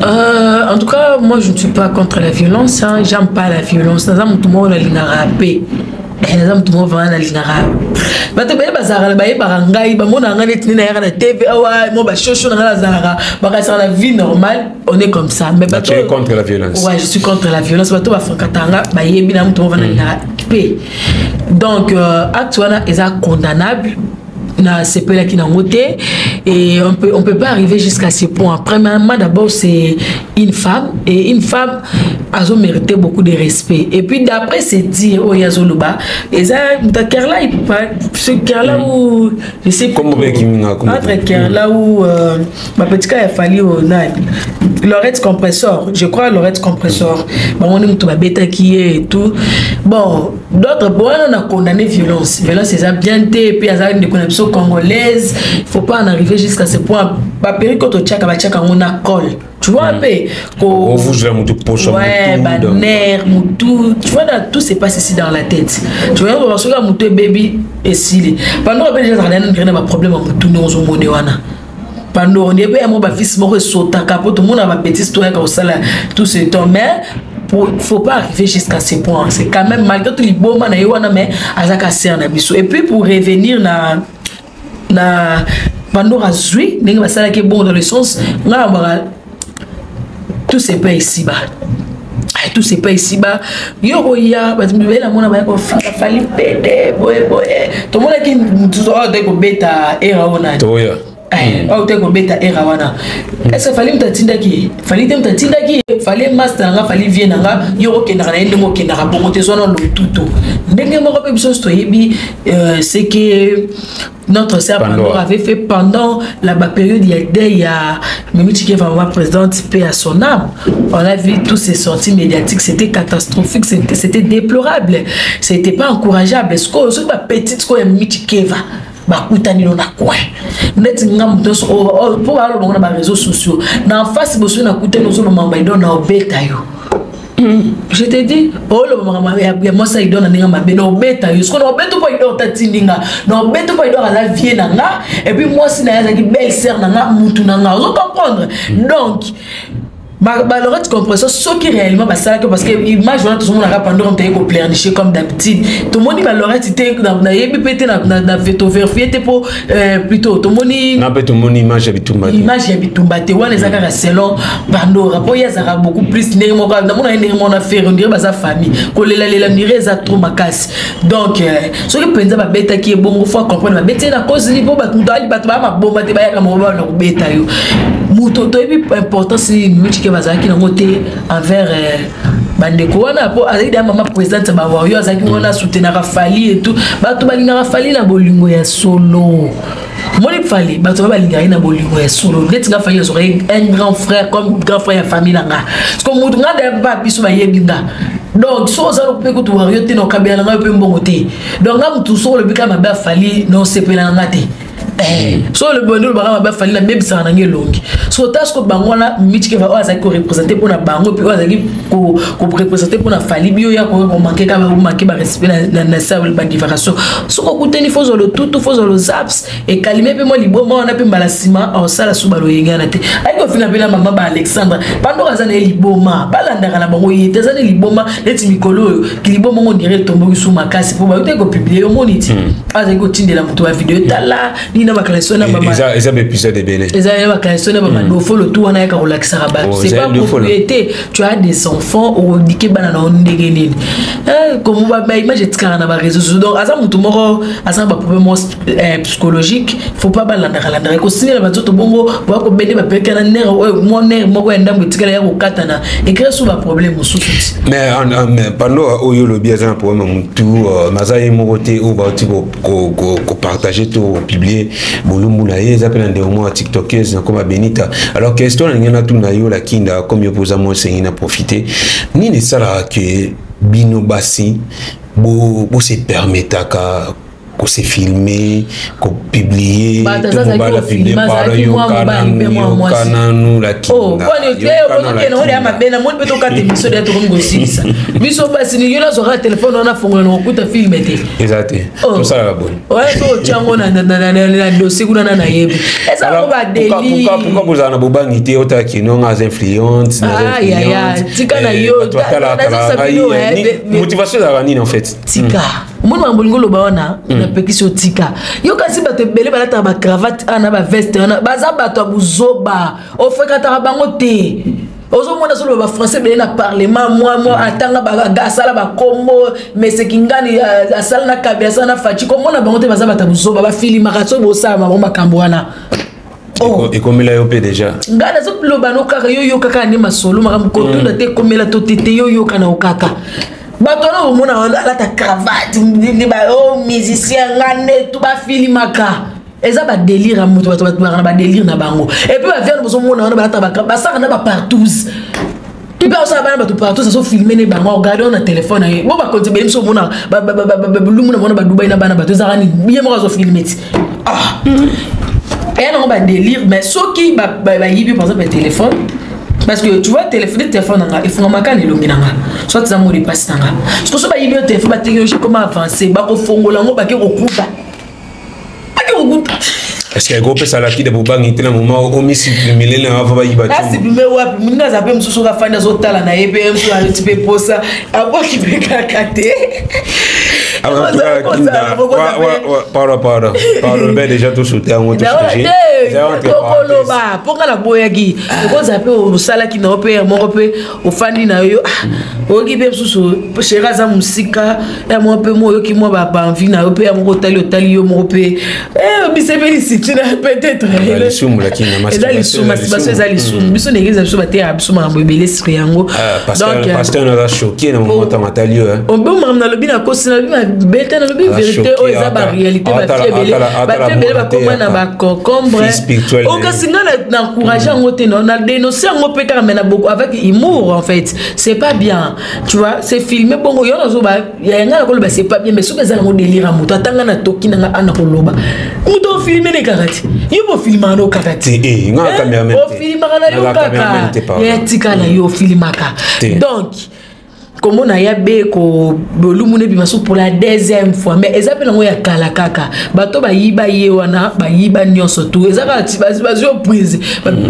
En tout cas, moi je ne suis pas contre la violence, hein. J'aime pas la violence. Naza mutu moko nalingaka pe. Naza mutu moko vraiment nalingaka. Bato ebele bazalaka, bayebaka ngai, bamonaka ngai neti nde nayaka na TV awa, mo bashosho na ngai nazalaka, bakasaka na vie normale, on est comme ça. Mais bato, tu es contre la violence? Ouais, je suis contre la violence. Bato bafrankata nga, bayebi na mutu moko nalingaka pe. Donc acte wana eza condamnable, nasepelaki nango te et on peut pas arriver jusqu'à ce point. Premièrement, d'abord, c'est une femme et une femme azo mérité beaucoup de respect. Et puis, d'après c'est dire oyo azoloba, eza Kerla, ce Kerla où je sais entre Kerla ou bapetika ya Fally oyo nani, Lorette Compressor, je crois, Lorette Compressor, bango nde moto babetaki ye et tout. Bon, d'autres wana na condamné violence. Violence eza bien te. Et puis aza ndeko na biso. biso congolaise, faut pas en arriver jusqu'à ce point. Baperruque oyo totiaka, batiaka yango na colle, tu vois un peu. Ovuzela motu poso. Ouais, banerf mutu, tu vois, tout se passe ici dans la tête, tu vois. Soki ya motu ebebi, esili. Pendant mpe déjà ezalaka nani na baproblème ya motu, ndenge ozomone wana. Pandoro nde mpe yango bafisi moko esotaka mpo tomona babêtises toyaka kosala tout ce temps, mais faut pas arriver jusqu'à ce point. C'est quand même, malgré tout liboma na ye wana, mais azaka sœur na biso. Et puis pour revenir na Pandora, azwi ndenge basalaki bon dans le sens nga na baka, tout se paie ici bas, tout se paie ici bas. Yo koya, bato mibale namona baya kofinga Fally pede boye boye. Tomonaki mosusu oyo te kobeta era oyo nani. Toya. Oyo te kobeta era wana. Est-ce Fally moto atindaki ye? Fally te moto atindaki ye. Fally master na nga, Fally vieux na nga. Yo okendaka na ye ndenge okendaka bongo te, zwana lotuto ndenge moko mpe biso nyonso toyebi ce que notre sœur Pandora avait fait pendant la période il y a il y a Mimi Tchikeva, maman présidente, paix à son âme. On a vu tous ces sorties médiatiques, c'était catastrophique, c'était déplorable, c'était pas encourageable. Ce que ce petite quoi, Mimi Tchikeva bakutani no na coin neti nga moto nyonso mpo balobango na baréseaux sociaux na face boso nakutani ozobama baidon na obeta yo. Je te dis, oloba makambo ya mwasi aidor na ndenge mabe, na obeta yo. Siko na obeta mpo aidor tatindi nga, na obeta mpo aidor aza vieux na nga, et puis mwasi na ye azalaki belle sœur na nga, mutu na nga, ozo comprendre. Donc balorette compression, soki réellement basalaki, parce que image wana tozomonaka Pandora moto aye kopleurnicher comme d'habitude. Tomoni balorette te, nayebi mpe te, tovérifier te mpo plutôt tomoni Na mpe tomoni image ya bitumba te. Image ya bitumba te wana eza kaka selon Pandora, mpo ye azalaka beaucoup plus ndenge moko namona ye, ndenge moko na Ferre, on dirait baza famille. Kolelalela on dirait eza trop makasi. Donc soki mpenza babetaki ye bongo, faut comprendre babeti ye na cause nini, mpo bato bato baya mabomba te, bayaka moko bana kobeta yo moto. Toyebi importance nini Mimi bazalaki nango te envers bandeko wana, mpo azalaki deya mama présidente ya bawario, azalaki wana, asoutenaka Fally et tout. Bato balingaka Fally na bolingo ya solo. Moni Fally, bato ba balingaka ye na bolingo ya solo. Neti nga, Fally azwaka un grand frère, comme grand frère ya famille na nga, parce que motu nga deya ba biso bayebi nga. Donc so oza mpe kutu wario te, na okabela na ngai mpe mbongo te. Donc nga motu, so olobi kaka mabe afali, na osepela na nga te. So olobi olobaka mabe afali, nabebisaka na ngai elongi. So ota siko bango wana, Michikeva oyo azalaki koreprésenter mpona bango, mpe oyo azalaki koreprésenter mpona Fally, bio ya komanquer kaka, omanquer barespect na sa badivagation. Soki okutani, faut ozwa lotutu, faut ozwa lozaps ekalime mpe mwa liboma wana, mpe mbala nsima aosala su baloyengana te. Ayaki kofinga mpe na mama ba Alexandre. Pandoko aza na ye liboma, balandaka na bango ye te, aza na liboma. Neti mikolo oyo liboma ngo ndire etomboki su makasi, mpo bayutaki kopublier, omoni ti azalaki kotindela moto bavideo, tala nini na bakaleso na Eza baépisode ebele. Eza na bakaleso na bamadofolo tu wana, ayaka kolakisaka bato. C'est pas propriété. Tu as des enfants, okodike bana na yo ndenge nini? Komo baimage etikaka na baréseaux sociaux. Donc aza motu moko aza na baproblème moko psychologique, faut pas balandaka landaka ekosimela banzoto bongo, boya kobende bapeke na nerf oyo, mwa nerf moko ya ndambo etikala ya kokatana, ecréer so baproblème mosusu ti. Mais pendant oyo olobi aza na problème ya motu, naza ye moko te oyo bauti kopartager to kopublier bolumbu na ye. Eza mpe na ndeko moko ya tiktokeuse na koma Benita. Alors question na ndenge natuna yo, Lakinda, comme yo mpoza mwa esengi na profiter, nini esalaka ke bino basi bose permettaka kose filmer, kopublier? Tobala publier par yoka nanu. Lakinda mabe namoni mpe tokata émission deya, tokomi kosilisa. Biso basi, yo nazwaka telefone wana, fongola na kokuta film te. Eza te, tosalaka boye. Oya so otyango na dossier kuna na nayebi eza yango badeli. Pourquoi bozala na bobangi te otaki nonga aza influente? Tika na yo. Motivation ezalaka nini en fait? Tika, omoni makambo olingi oloba wana, napekisi yo, tika yo. Kasi bato ebele balataka bacravate wana, baveste wana, baza bato ya buzoba, ofréquentaka bango te. Ozomona soloba bafrançais ebele na parlement, mwa mwa atanga, asala bakombo meseki ngani, asala na Kabila, asala na Fatshi. Komona bango te, baza bato ya buzoba, bafilimaka. So bosala bango makambo wana. Ekomela yo mpe déjà? Ngai nazoloba no kaka, yo yoka kaka nde masolo, makambo kotunda te, ekomela to te te, yo yoka na okaka. Bato wana omona alata cravate, o musicien, nga nde tu bafilimaka, eza badélire ya moto. Bato baka na badélire na bango. Et puis baviane bozomona wana balata, basaka na bapartouze, mpe osala bana bato partout, azofilmer ne bango, regarde na telefone na ye. Bo bakonzi ebele biso omona lumu na mona badubai na bana bato, ezaka nini? Ye moko azofilmer ti. Ah, eya nango badélire. Mais soki bayibi par exemple téléphone, parce que tu vois, téléphone na nga efungamaka na elongi na nga, soit eza mot de passe na nga. Soki so bayibi yo téléphone, batechnologie koma avancé, bakofongola yango, bake kokuta, bake kokuta. Est ce que ekopesa lakide bobangi te na moment omisuprimele na ava bayiba? Asupprime wapi? Moninga aza mpe mosusu oyo afandi azotala na ye mpe mosusu aloti mpe posa abwaki mpe kaka te. Pardon, pardon, pardon, be déjà tosute yango. Tokoloba mpo nga naboyaki. Okozala mpe osalaki na yo mpe moko mpe ofandi na yo, oyoki mpe mosusu chéri aza mosika ya moko mpe mo oyoki mwa baenvie na yo mpe ya moko otali otali yo moko mpe bisepeli siti na peut-être. Eza lisumu, masturbation eza lisumu. Biso na église na biso bateyaka biso makambo ebele sur yango. Pasteur naza choqué na moment ntango atali yo. Obe makambo nalobi, nakosi, nalobi mabe te, nalobi vérité. Oyo eza baréalité. Bafille ebele bakoma na baconcombre. Okasi nga na encourage yango te, na dénonce yango mpe kaka, mais na beaucoup avec humour. En fait, c'est pas bien, tu vois, c'est filmé bongo. Yo nazoba ya nga nakoloba c'est pas bien, mais soki eza nango délire ya moto, atanga na toki nanga ana koloba, moto ofilme ne kaka te, yo bofilmaka no kaka te, ofilmaka na yo kaka ya tika na yo ofilmaka. Donc komona ya be ko bolumu nebima so pour la deuxième fois, mais eza mpe nango ya kala kaka. Bato bayiba ye wana, bayiba nyonso tu, eza kaka bazwi prise,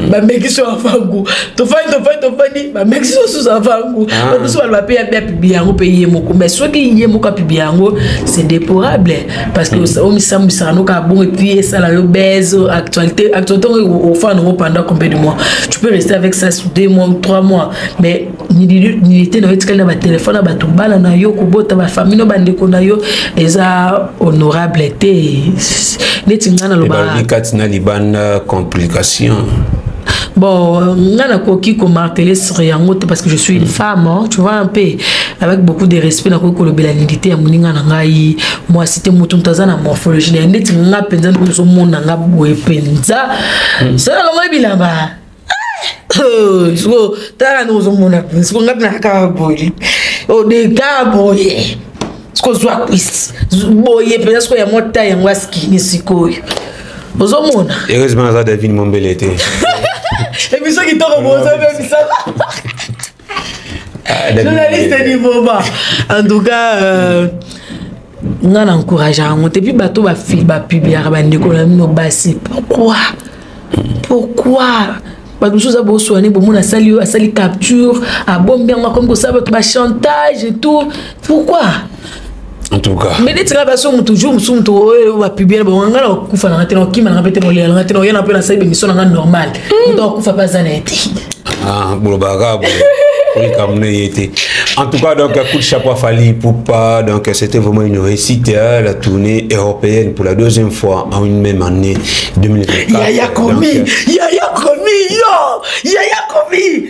bameki so avangu, tofandi, tofandi, tofandi, bameki so susu avangu. Bato mosusu baloba mpe ya apublier yango mpe ye moko, mais soki ye moko apublier yango, c'est déplorable, parce que omisambwisaka no kaka bongo et puis esala yo buzz, actualité. Actualité ofanda nango pendant combien de mois? Tu peux rester avec ça sur 2 mois ou 3 mois, mais nudité na yo etikali na batelefone na bato, bana na yo, kobota bafamille no, bandeko na yo, eza honorable te. Neti ngai naloba kati na libanda complication. Bon, nga nakoki komarteler sur yango te parce que je suis une femme, hein, tu vois un peu, avec beaucoup de respect, nakoki kolobela nudité ya moninga na ngai mwasi te. Moto aza na morphologie na ye. Neti nga mpenza, ndenge ozomona nga boye mpenza, so nalongo bilamba siko, tala ndenge ozomona, siko nga mpe kaka boye, odeka boye, siko zwa cuisse boye mpenza, siko ya mota yango askini sikoyo ozomona. Heureusement aza David Mombele te. Émission kitoko, bozobebisa journaliste du moment. En tout cas, nga na encourage yango te. Puis bato bapubliaka bandeko na bino basi, pourquoi? Pourquoi? Bato mosusu aza boswane, bomona asali oyo, asali capture, abombi yango, akomi kosala bato bachantage et tout. Pourquoi? En tout cas. Mais neti nga baso motu jour mosusu, motu oyo bapublier na bango, nga na kokufa nanga te, na kokima nanga mpe te, kolela nanga te, na koya na mpe nasali bémission nanga normal. Moto akokufa mpe aza na ye te. Ah, bolobaka boye likambo ye te. En tout cas, donc coup de chapeau à Fally Ipupa. Donc c'était vraiment une réussite, hein, la tournée européenne pour la deuxième fois en une même année 2024. Yaya Komi, Yaya Komi, yo Yaya Komi,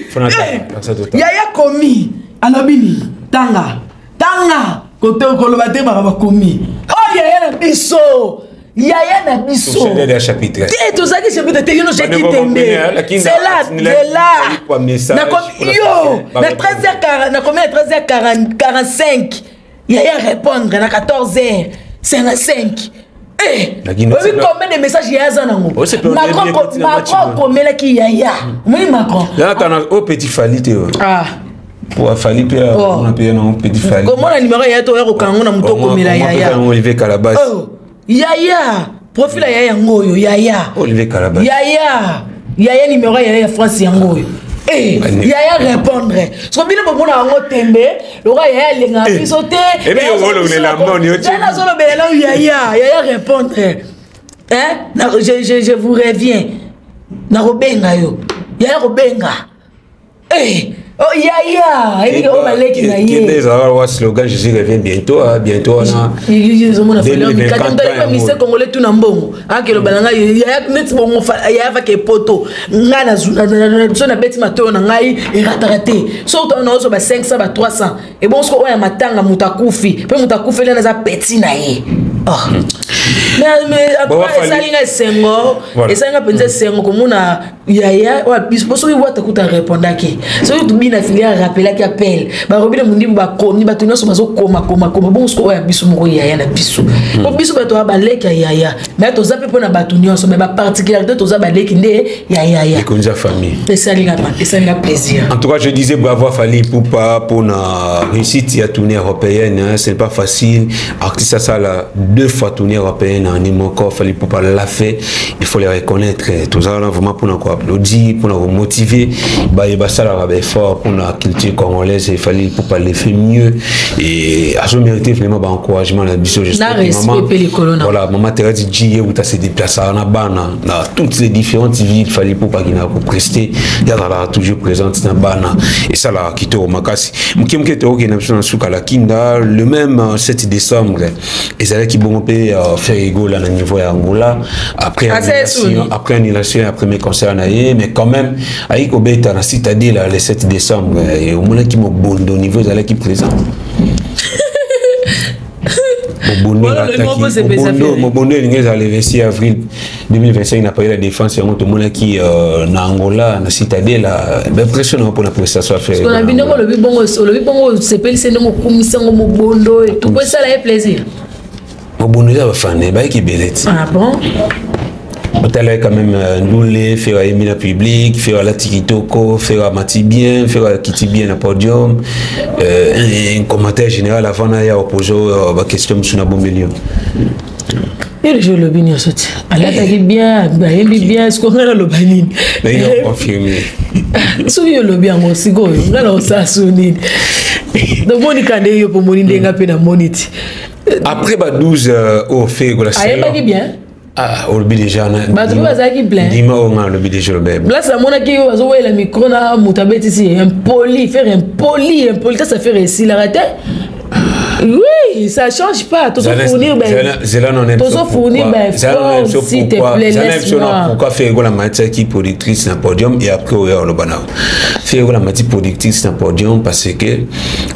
Yaya Komi alobi nini? Tanga tanga kote koloba te, makambo akomi oyo. Yaya na biso, yaya na biso te, tozalaki chapitre te. Yo no jeki tembe, c'est là, c'est là. Yo na 13h, nakomi na 13h45, yaya répondre na 14h55. Oyebi combien de message yaya aza nango? Macron akomelaki yaya, omoni Macron. O petit Fally te. Ah. Po afali mpe na mpe nango petit Fally. Komona numéro yaya to oya kokanga ngo na moto, okomela yaya. Olivier Kalabas. Yaya, profil ya yaya yango oyo, yaya. Olivier Kalabas. Yaya, yaya, numéro ya yaya ya France yango oyo. Yaya répondre soko bino bomona yango tembe loka yaya alengaka biso te. Nazolobela nao yaya, yaya répondre, hein? Je vous reviens, nakobenga yo yaya, kobenga. Oh, yaya ayebiki oyo baleki na ye. Ezalaka wa slogan "Jésus revient bientôt", bientôt wana. Ozomona mise congolais tuna mbongo akeloba na ngai yaya neti bongo yaya faka epoto ngai so nabeti matoyo na ngai erataka te. So naozwa ba 500, ba 300 ebongo soko oyo ya matanga, moto akufi mpe moto akufi elena aza petit na ye. Mais esali nga esengo, esali nga mpenza esengo komona yaya oyo biso, po soki Wata kuta répondaki, soki tobina filière rappelaki appel, barobi na mondibu, bakomi bato nyonso bazokoma koma koma bongo. Soki oyo ya biso moko, yaya na biso, po biso bato ya baleki ya yaya, mais toza mpe mpona bato nyonso, mais baparticularité, toza baleki nde ya yaya. Ekonzi ya famille. Esalinga plaisir. En tout cas, je disais bravo à Fally Ipupa pour la réussite ya tournée européenne, hein. Ce n'est pas facile, artiste asala deux fois tournée européenne en moko. Fally Ipupa l'a fait, il faut les reconnaître. Tozala vraiment mpona koapplaudir, mpona komotiver baye basalaka baeffort mpona culture congolaise, et Fally Ipupa le fait mieux et azo mérité vraiment baencouragement na biso. Voilà, mama Thérèse G euta se déplacer na bana na toutes les différentes villes Fally Ipupa akina koprester, yazalaka toujours présente na bana, esalaka kitoko makasi. Moke moke tookende na biso na suka la kinda. Le même 7 décembre ezalaki bongo mpe Ferre Gola na niveau ya Angola, après annulation ya premier concert na ye, mais quand même ayiki kobeta na Citadelle le 7 décembre. Omonaki mobondo, niveau ezalaki présent, mobondo elingi ezala le 26 avril 2025 na Palais la Défense. Yango tomonaki na Angola na Citadelle. Baimpression nango mpona prestation. Affaire na bino, olobi bongo, olobi bongo, osepelisi ndenge okumisi yango mobondo etupo, esala ye plaisir. Mobondo eza bafane bayeki ebele ti. Ah bon? Otala quand même ndule, Ferre ayembi na public, Ferre alati kitoko, Ferre amati bien, Ferre akiti bien na podium. Un commentaire général avant na ya opose baquestion mosusu na bombeli yo. Yo deja olobi nyonso ti, alataki bien, ayembi bien, siko ngai naloba nini? Confirme. Soki yo olobi yango, sikoyo ngai na kosala so nini? Tomonika nde yo mpo moni ndenge mpe namoni ti. Après ba 12 oyo Ferre Gola ayembaki bien. Ah, olobi déjà. Bato mpe bazalaki plein. Ndima oyo nga olobi déjà, olobi. Place amonaki oyo bazowela micro na moto abetisi, impoli, Ferre impoli, impolitesse, affaire esilaka te. Oui, ça change pas. Tozo fournir ben tozo fournir ben effort, s'il te plaît, laisse-moi. Pourquoi Ferre Gola matiaki productrice na podium et après oyo oloba na Ferre Gola mati productrice na podium? Parce que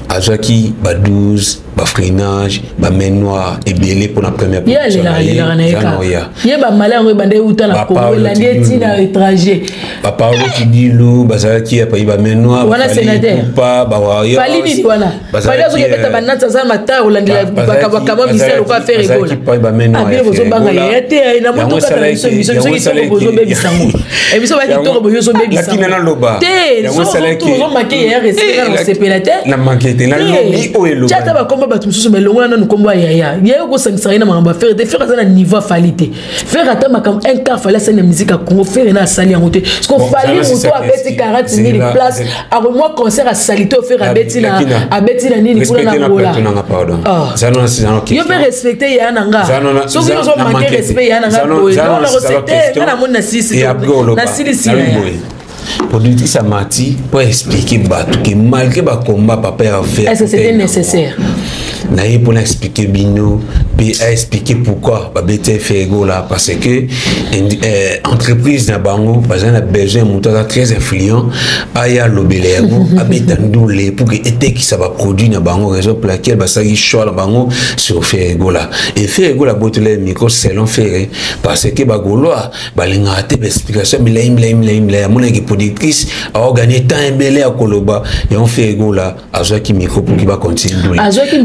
azwaki ba 12, bafreinage, bamain noire ebele mpona première. Ye alelaka, alelaka na ye kaka ye, bamala yango ebanda euta na Congo, elandi etina étranger. Bapaolo Kidilu bazalaki apai, bamain noire. Wana sénateur pa bawarriors. Fally nini wana? Fally azoki ebeta banati, aza matar olandela bakama misele lokola Ferre Gola. Abino bozobanga ye te na moto kaka na biso, biso biso kitoko bozobebisa ngo, biso bakitoko bozobebisa te, ozomake ye respect na kosepela te. Na manke te, nalobi oyo eloba. Tia ata bakomba bato mosusu, mais longola nanu kombo ya yaya. Ye okosangisaka ye na makambo ya Ferre te. Ferre aza na niveau ya Fally te. Ferre ata makambo un quart Fally asali na musique ya Congo, Ferre na asali yango te. Parce que Fally moto abeti 40 000 place, akomwa concert asali te. Ferre abeti na nini kuna na Angola? Yo mpe respecte yaya na nga. Soki ozomanke respect yaya na nga boye, nga namoni nasilisi yaya. Productrice amati mpo expliquer bato ke malgré bakomba papa ya Est ce que c'était nécessaire? Na ye mpona expliquer bino mpe aexpliquer pourquoi babeti Ferre Gola, parce que entreprise na bango baza na besoin moto aza très influent, aya alobela yango, abeta ndule pour que etekisa baproduit na bango, raison pour laquelle basalaki choix na bango sur Ferre Gola. Et Ferre Gola abotola micro selon Ferre parce que bagaulois balingaka te baexplication milai milai milai milai. Amonaki productrice aoganye temps ebele ya koloba, yango Ferre Gola azwaki micro pour que bacontinue ndule.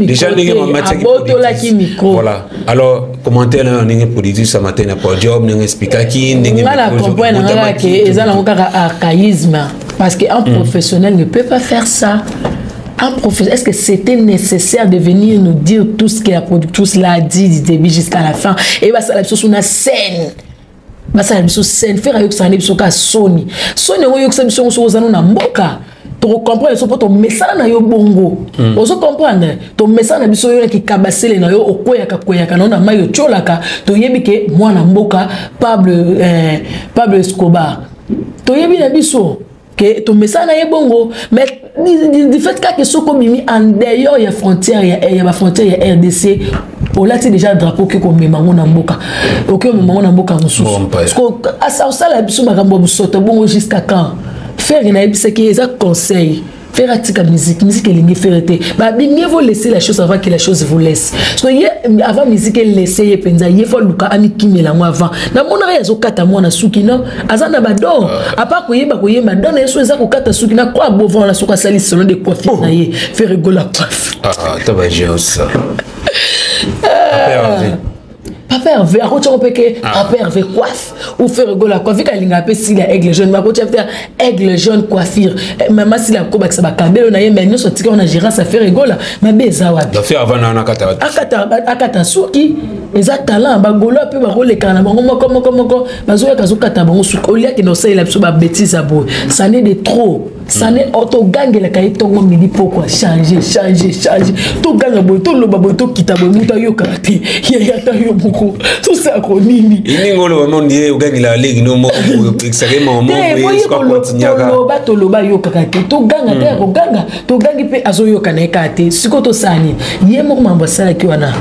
Déjà ndenge mama micro. Micro. Voilà, alors commentaire na ndenge productrice matin na podium, ndenge expliquaki ndenge. Nga na comprendre na nga ke eza nango kaka archaïsme, parce que un professionnel ne peut pas faire ça. Un professeur, est-ce que c'était nécessaire de venir nous dire tout ce que la productrice l'a dit du début jusqu'à la fin? Et bah, ça, la sur scène, basala biso scène, Ferre ayokisaka nde biso ka soni soni yango, oyokisa biso yango. Soki oza no na mboka, tokocomprendre so mpo tomesana na yo bongo. Ozocomprendre, tomesana na biso yo na kikabasele na yo, okweyaka kweyaka na yo na mai, otiolaka. Toyebi ke mwana mboka Pablo, Pablo Escobar, toyebi na biso ke tomesana na ye bongo. Mais du fait kaka soki obimi en dehors ya frontière ya bafrontière ya RDC, olati déjà drapeau, oke komema yango na mboka, oke komema yango na mboka mosusu, osala biso makambo ya bosoto bongo jusqu'à quand? Ferre nayebisaki, eza conseil. Ferre atika musique, musique elingi Ferre te. Babi mieux vaut laisser la chose avant que la chose vous laisse. So ye avant musique laisse ye penza, ye faut luka amikimela yango avant. Namonaka ye azokata mwana suki, non, aza na badon, à part koyeba koyemba, don na ye so eza kokata suki na kwa bova wana. Soki asali salon de coiffure na ye, Ferre Gola coiffe. Ah, tabajeosa. Papa Hervé akotiango mpe ke Papa Hervé coiffe ou Ferre Gola coiffe. Alingaka mpe sila Aigle Jaune, bakotia mpe Aigle Jaune coiffure. Mama sila akobakisa bakabelo na ye, mais nyonso atika wana gérance ya Ferre Gola. Mabe eza wapi? Akata suki eza talent. Bagolo mpe bakolekana na bango moko moko moko, bazoyaka azokata bango suki. Oliaki na osalela biso babêtises ya boye, ça n'est de trop, ça n'est. Togangelaka ye ntongo, midi, pokwa, change, change, change. Toganga boye, toloba boye, tokita boye, moto ayokaka te. Yaya, ata yo moko, tosalako nini? Eningi oloba mondi ogangela aleki no moko boye, opekisaka ye mama moko. Toloba, toloba, ayokaka te. Toganga te, ya koganga, togangi mpe azoyoka na ye kaka te. Sikoyo tosala nini? Ye moko mambo asalaki wana,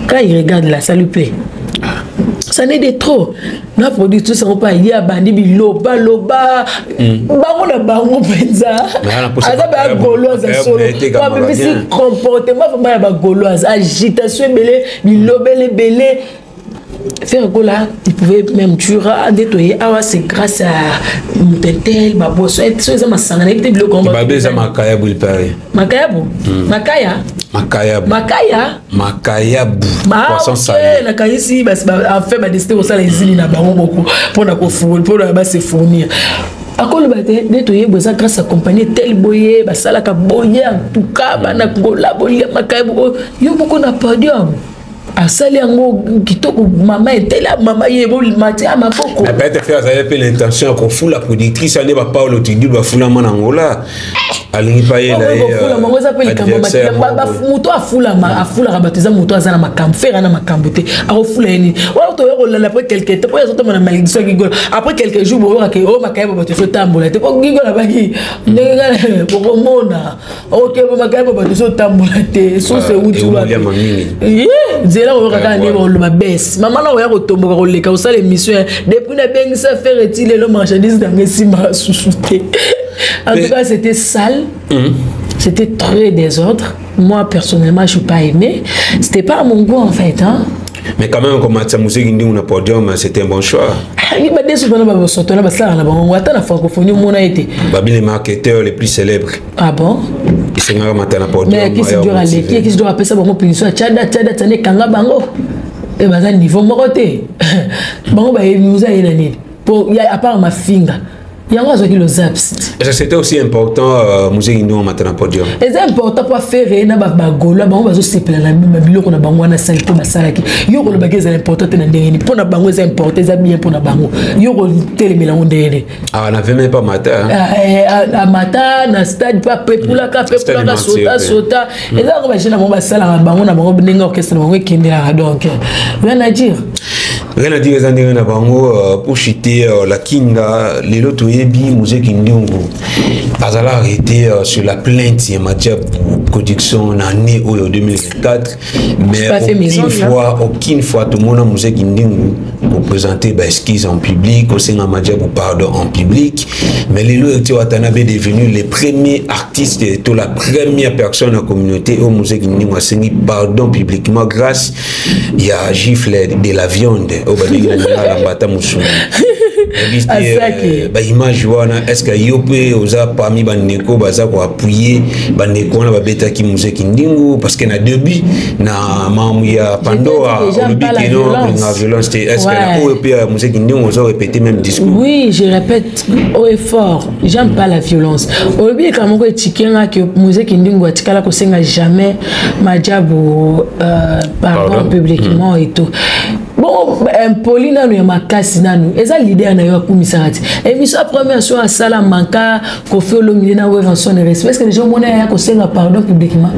quand il regarde là, ça lui plaît? Ça n'est de trop. Na productrice yango mpe aye, abandi bilobaloba bango na bango mpenza. Aza bagauloise ya solo, babimisi comportement vraiment ya bagauloise, agitation ebele, bilobele ebele. Ferre Gola, il pouvait même dire nde toye awa, c'est grâce à moto tel, baboso so eza masanga, nayebi te biloko. Babe eza makayabu, il paraît. Makayabu, makaya. Makayabu. Makaya. Makayabu. Poisson salé. Nakanisi enfin badécider kosala ezili na bango moko mpona mpona base fournir. Akoloba te nde toyeba eza grâce à compagnie tel boye, basalaka boye. En tout cas, bana Ngola bolia makayabu yo moko na podium, asali yango kitoko. Mama etela, mama ye matia ya maboko. Mais peut-être Ferre azali mpe l'intention ya kofula productrice ane bapaolo tudu bafulama na Ngola, alingi pa yela ye kofulama ngo eza mpe likambo. Moto afulama, afulaka bato, eza moto aza na makambo. Ferre na makambo te, akofula ye nini? Wana toya kolanda après quelque temps, po azotomona malédiction ya Gigola. Après quelques jours, boyokake oyo makayeba bato ezotambola te, po Gigola baki ndenge nga bokomona okeba makayeba bato ezotambola te. Source euti wapi? Nzela koyoka kaka nde baloba bese. Mama na oya kotomboka, koleka kosala émission depuis nabengisa Ferre ti lelo, marchandise nanga esimaka susu te. En tout cas, c'était sale, c'était très désordre. Moi personnellement, je suis pas aimé, c'était pas à mon goût en fait, hein. Mais quand même, comme musique ndi na podium, c'était un bon choix. Badeso mpana babosoto na basalaka na bango, ata na francophonie omona ye te. Babi les marketeurs les plus célèbres. Ah bon? Esengaka mata na podium. Mais kisi dio aleki, kisi dio apesa bango punition ya tiada tiada tiada, ekanga bango e baza niveau moko te. Bango bayebi oza ye na nini po à part mafinga yango azwaki le zaps. C'était aussi important, musique ndi mata na podium. Eza important mpo afere na bagaulois, bango bazosepela na biloko na bango wana sali te. Basalaki yo kolobaki ezala important te na ndenge nini? Mpo na bango eza important, eza bien mpo na bango. Yo kotelemela yango ndenge nini? Ah, n'avait même pas mata. Amata na stade mpe apepulaka, apepulaka, sota sota. Eza yango bajeune na bango basalaka bango na bango ndenge orchestre na bango ekendelaka, donc rien à dire. Rien à dire, eza ndenge na bango. Pour chuter la kinga, lelo toyebi Muzeki Ndungu azala arrêté sur la plainte ya Madia Production na année oyo 2024, mais aucune fois, aucune fois tomona Muzeki Ndungu koprésenter baexcuse en public, kosenga Madia pardon en public. Mais lelo Héritier Watanabe est devenu le premier artiste to la première personne na communauté oyo Muzeki Ndungu asengi pardon publiquement grâce ya gifle de la viande oyo babengi na lingala mbata mosuni. Baimage wana, est ce que yo mpe oza parmi bandeko baza koappuyer bandeko wana babetaki Muzeki Ndingu? Parce que na début na makambo ya Pandora, olobi ke non, olinga violence te. Est ce que na oyo mpe ya Muzeki Ndingu oza répéter même discours? Oui, je répète haut et fort, j'aime pas la violence. Olobi likambo moko etikenga ke Muzeki Ndingu atikala kosenga jamais Majabu pardon, pardon publiquement et tout. Bon, impoli nanu ya makasi nanu eza leader na yo akumisaka ti émission ya première so asala manka Kofi Olomide na Werrason respect. Est ce que déjà omona ya kosenga pardon publiquement?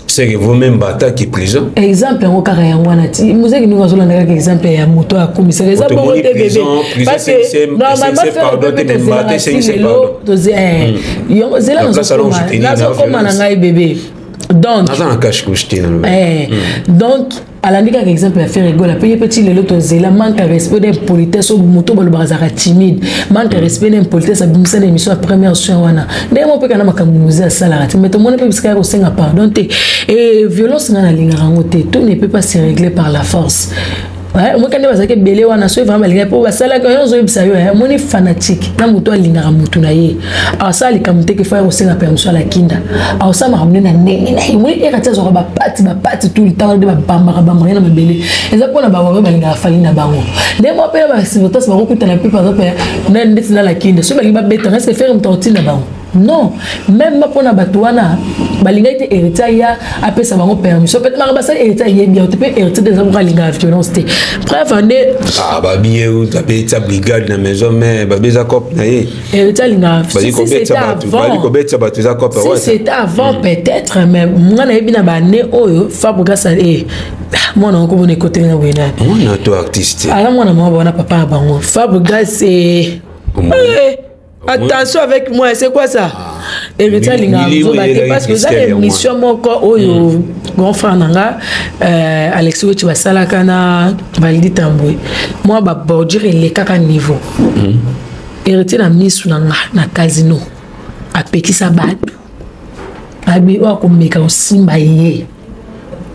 C'est que vous-même bataki prison. Exemple yango kaka yango wana ti Muzeki ndenge azolanda kaka exemple ya moto akumisaka, eza bongo te bébé, parce que normalement zela nazokoma na ngai bébé. Donc aza na cache couche te. Eh, donc alandi kaka exemple ya Ferre Gola mpe ye mpe ti lelo tozela manque ya respect d'impolitesse oyo moto balobaka azalaka timide, manque ya respect d'impolitesse abimisa na émission ya première soin wana. Ndenge mo mpe kana makambo mozi asalaka te, mais tomoni mpe bisika ya kosenga pardon te. E violence nga nalingaka yango te. Tout ne peut pas se régler par la force. Omoki nde bazalaki ebele wana, soki vraiment balingaki mpo basalaka yo, ozoyebisa yo, omoni fanatique na moto alingaka motu na ye, asala likambo te kefa ya kosenga permission alakinda, asala makambo nde na ndenge na ye. Omoni eka ti azwaka bapati bapati tout le temps, nde babambaka bambaka ye na mabele. Eza mpona bango oyo balingaka Fally na bango. Nde mwa mpe na basupporters bakokutana mpe, par exemple ndeti na Lakinda, soki balingi babetanga, est-ce Ferre moto akotinda bango? Non, même mpona bato wana balingaki te Héritier ya apesa bango permission. Peut-être maka basali, Héritier ayebi yango te, mpe Héritier eza moko alingaka violence te. Bref, nde Babi ye abetisa brigade na maison, mais babi eza cope na ye. Héritier alingaka Bali kobetisa bato eza cope. Si c'était avant, peut-être, mais nga nayebi na bane oyo Fabregas mwana ngo komona ekoteli na boye nani. Mwana to artiste? Aza mwana moko wana, papa ya bango Fabregas. Attention avec moi, c'est quoi ça? Héritier alingaka nzoba te, parce que eza émission moko oyo grand frère na nga Alexis Weti basalaka na Valdi Tambwe, mwa babordure elekaka niveau. Héritier na misu na nga na casino apekisa bato, abi oyo akomeka kosimba ye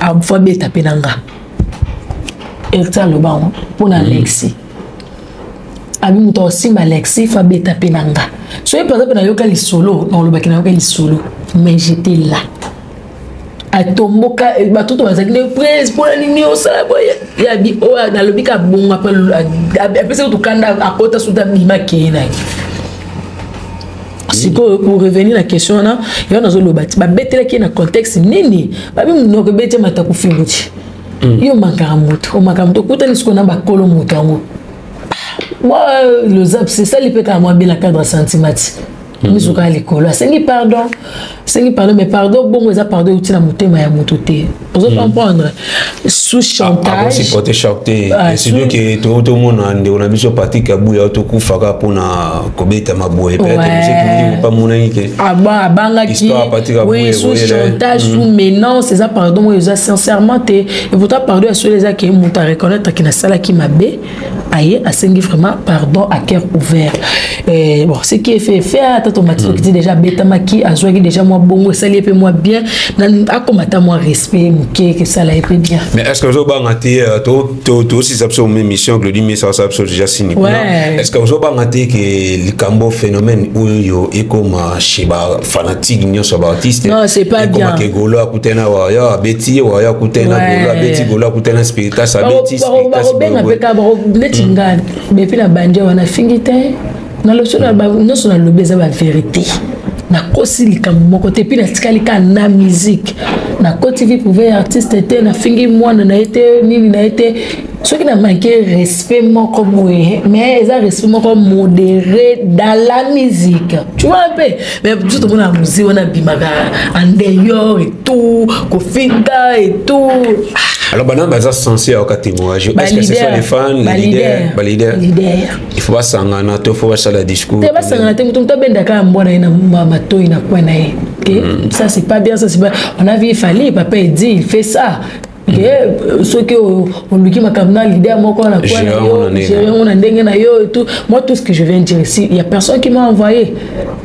afo abeta mpe na nga. Héritier aloba yango mpo na Alexis, abi moto akosimba Alexis fo abeta mpe na nga. Soki par exemple nayoka lisolo, nakolobaki nayoka lisolo, mais j'étais là. Atomboka, bato to bazalaki nde prince, mpona nini osala boye? Yabi oyo nalobi ka bongo, apesaki tokanda, akota suta, abima, akei na ye. Sikoyo, pour revenir na question wana, yo nazoloba ti babetelaki ye na contexte nini? Babi monoko ebeti mata kufi ti yo omankaka moto, omankaka moto, okutani sikoyo na bakolo moto yango. Mwa lozap esali mpe kaka mwa bien na cadre sentiment ti miso kaka likolo, asengi pardon, asengi pardon, mais pardon bongo eza pardon euti na motema ya moto te. Ozo comprendre, sous chantage. Supporter choc te, surtout ke tomona ndeko na biso Patrik Abuya tokufaka mpona kobeta maboye, peut-être pamonaki ke Abangaki, oui, sous chantage, sous menace. Eza pardon oyo eza sincèrement te. Et pourtant pardon ya solo eza ke moto areconnaître ke nasalaki mabe, aye asengi vraiment pardon à cœur ouvert. Et bon, ce qui est fait est fait. Ata tomati tokiti déjà, abetamaki, azwaki déjà mwa bongo, esali ye mpe mwa bien, akoma ata mwa respect moke, kesala ye mpe bien. Mais est ce que ozobanga te, tosisa biso émission, Glodi Mesa osala biso déjà sini, est ce que ozobanga te ke likambo phénomène oyo ekoma chez bafanatique nyonso ya baartiste? Non, c'est pas bien. Ke Golo akutana waya abeti ye, waya akutana Golo abeti, Golo akutana Spiritas abeti. Bakobenga mpe kaka neti nga bepi na bandi wana, fingi te, nyonso nalobi eza bavérité, nakosi likambo moko te. Puis natikali kaka na musique, nakoti vie privée ya artiste te, nafingi mwana na ye te, nini na ye te. Soki na manque respect moko boye, mais eza respect moko modéré dans la musique, tu vois un peu. Mais biso tomona musique wana abimaka en dehors et tout, kofinga et tout. Alors bana baza censé ayoka témoignage, est-ce que ce sont les fans, les leaders, baleader? Il faut basangana to faut basala discours? Te, basangana te. Moto moto abendaka mbwa na ye na matoi na coin na ye. Ça c'est pas bien, ça c'est pas. On a vu Fally, papa il dit il fait ça, ke soki oluki makambo na leader moko na coin na yo, gérer yango na ndenge na yo et tout. Moi, tout ce que je viens de dire ici, il y a personne qui m'a envoyé.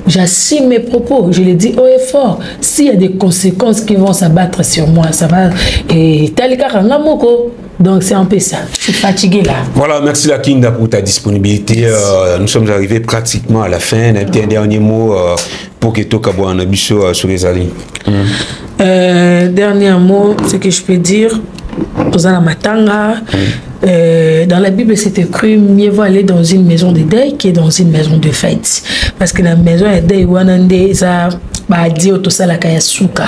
J'assume mes propos, je le dis haut et fort. S'il y a des conséquences qui vont s'abattre sur moi, ça va et tali kaka nga moko. Donc c'est un peu ça. Je suis fatiguée là. Voilà, merci la Kinda pour ta disponibilité. Nous sommes arrivés pratiquement à la fin. Un petit dernier mot pour que tokabwana biso sur les alliés. Dernier mot, ce que je peux dire, toza na matanga. Dans la Bible, c'est écrit: mieux vaut aller dans une maison de deuil que dans une maison de fête. Parce que la maison de deuil, wana nde eza baadi oyo tosalaka ya suka.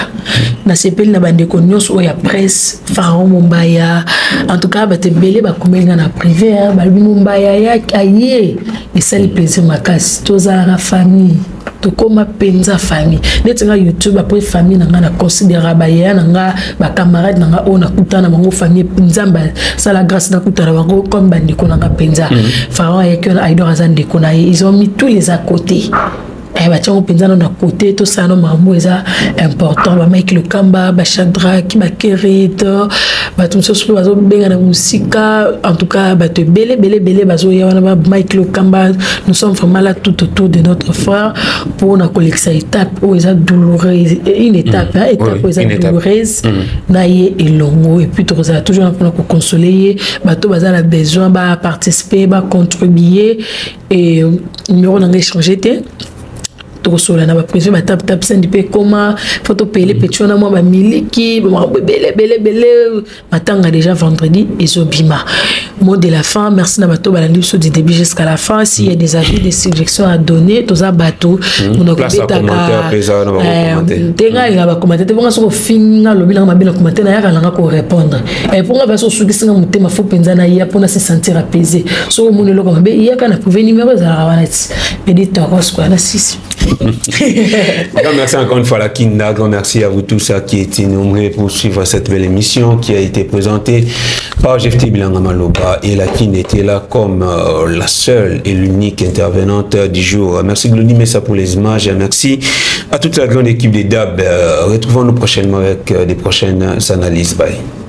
Nasepeli na bandeko nyonso oyo ya presse, Pharaon Mombaya. En tout cas, bato ebele bakomeli nga na privé, balobi Mombaya aye, esali plaisir makasi. Tozalaka famille, tokóma mpenza famille. Neti nga YouTube, après famille na nga, na considéra bayeya na nga, bacamarade na nga oyo nakutana na bango famille. Nzambe asala grâce, nakutana bango comme bandeko na nga mpenza. Pharaon ayaki wana, Aidor aza ndeko na ye, ils ont mis tous les à côté. Eh, batiango mpenza no na kote, tosala no makambo eza important. Bamike Lokamba, Bashadrak, Bakerit, bato mosusu mpe bazobenga na mosika. En tout cas, bato ebele ebele ebele bazoya wana. Ba Mike Lokamba, nous sommes vraiment là tout autour de notre frère mpona kolekisa étape oyo eza douloureuse, une étape, hein, étape oyo eza douloureuse na ye elongo. Et puis tokozala toujours na mpona koconsoler ye. Bato baza na besoin baparticiper, bacontribuer, et numéro na ngai échange te. Tokosola na baprivé, batap tap send mpe ekoma fo topele peti wana mwa bamiliki, bamakambo ebele ebele ebele. Matanga déjà vendredi ezobima. Mot de la fin: merci na bato balandi biso du début jusqu'à la fin. S'il y a des avis, des suggestions à donner, toza bato. Monoko ebetaka te. Ngai alinga bacommentaire te. Mponga soki ofinga, alobi nanga mabe na commentaire, nayaka nanga korépondre. Mponga basi osukisinga motema, fo mpenza naya mpona se sentir apaisé. Soki omoni eloko mabe, yaka na privé, numéro ezalaka wana ti edi toros kua na sisi. Grand merci encore une fois à la Kinda. Grand merci à vous tous qui étiez nombreux pour suivre cette belle émission qui a été présentée par Jefti Bilanga Maloba. Et la Kinda était là comme la seule et l'unique intervenante du jour. Merci Glody Messa pour les images. Merci à toute la grande équipe des DAB. Retrouvons-nous prochainement avec des prochaines analyses. Bye.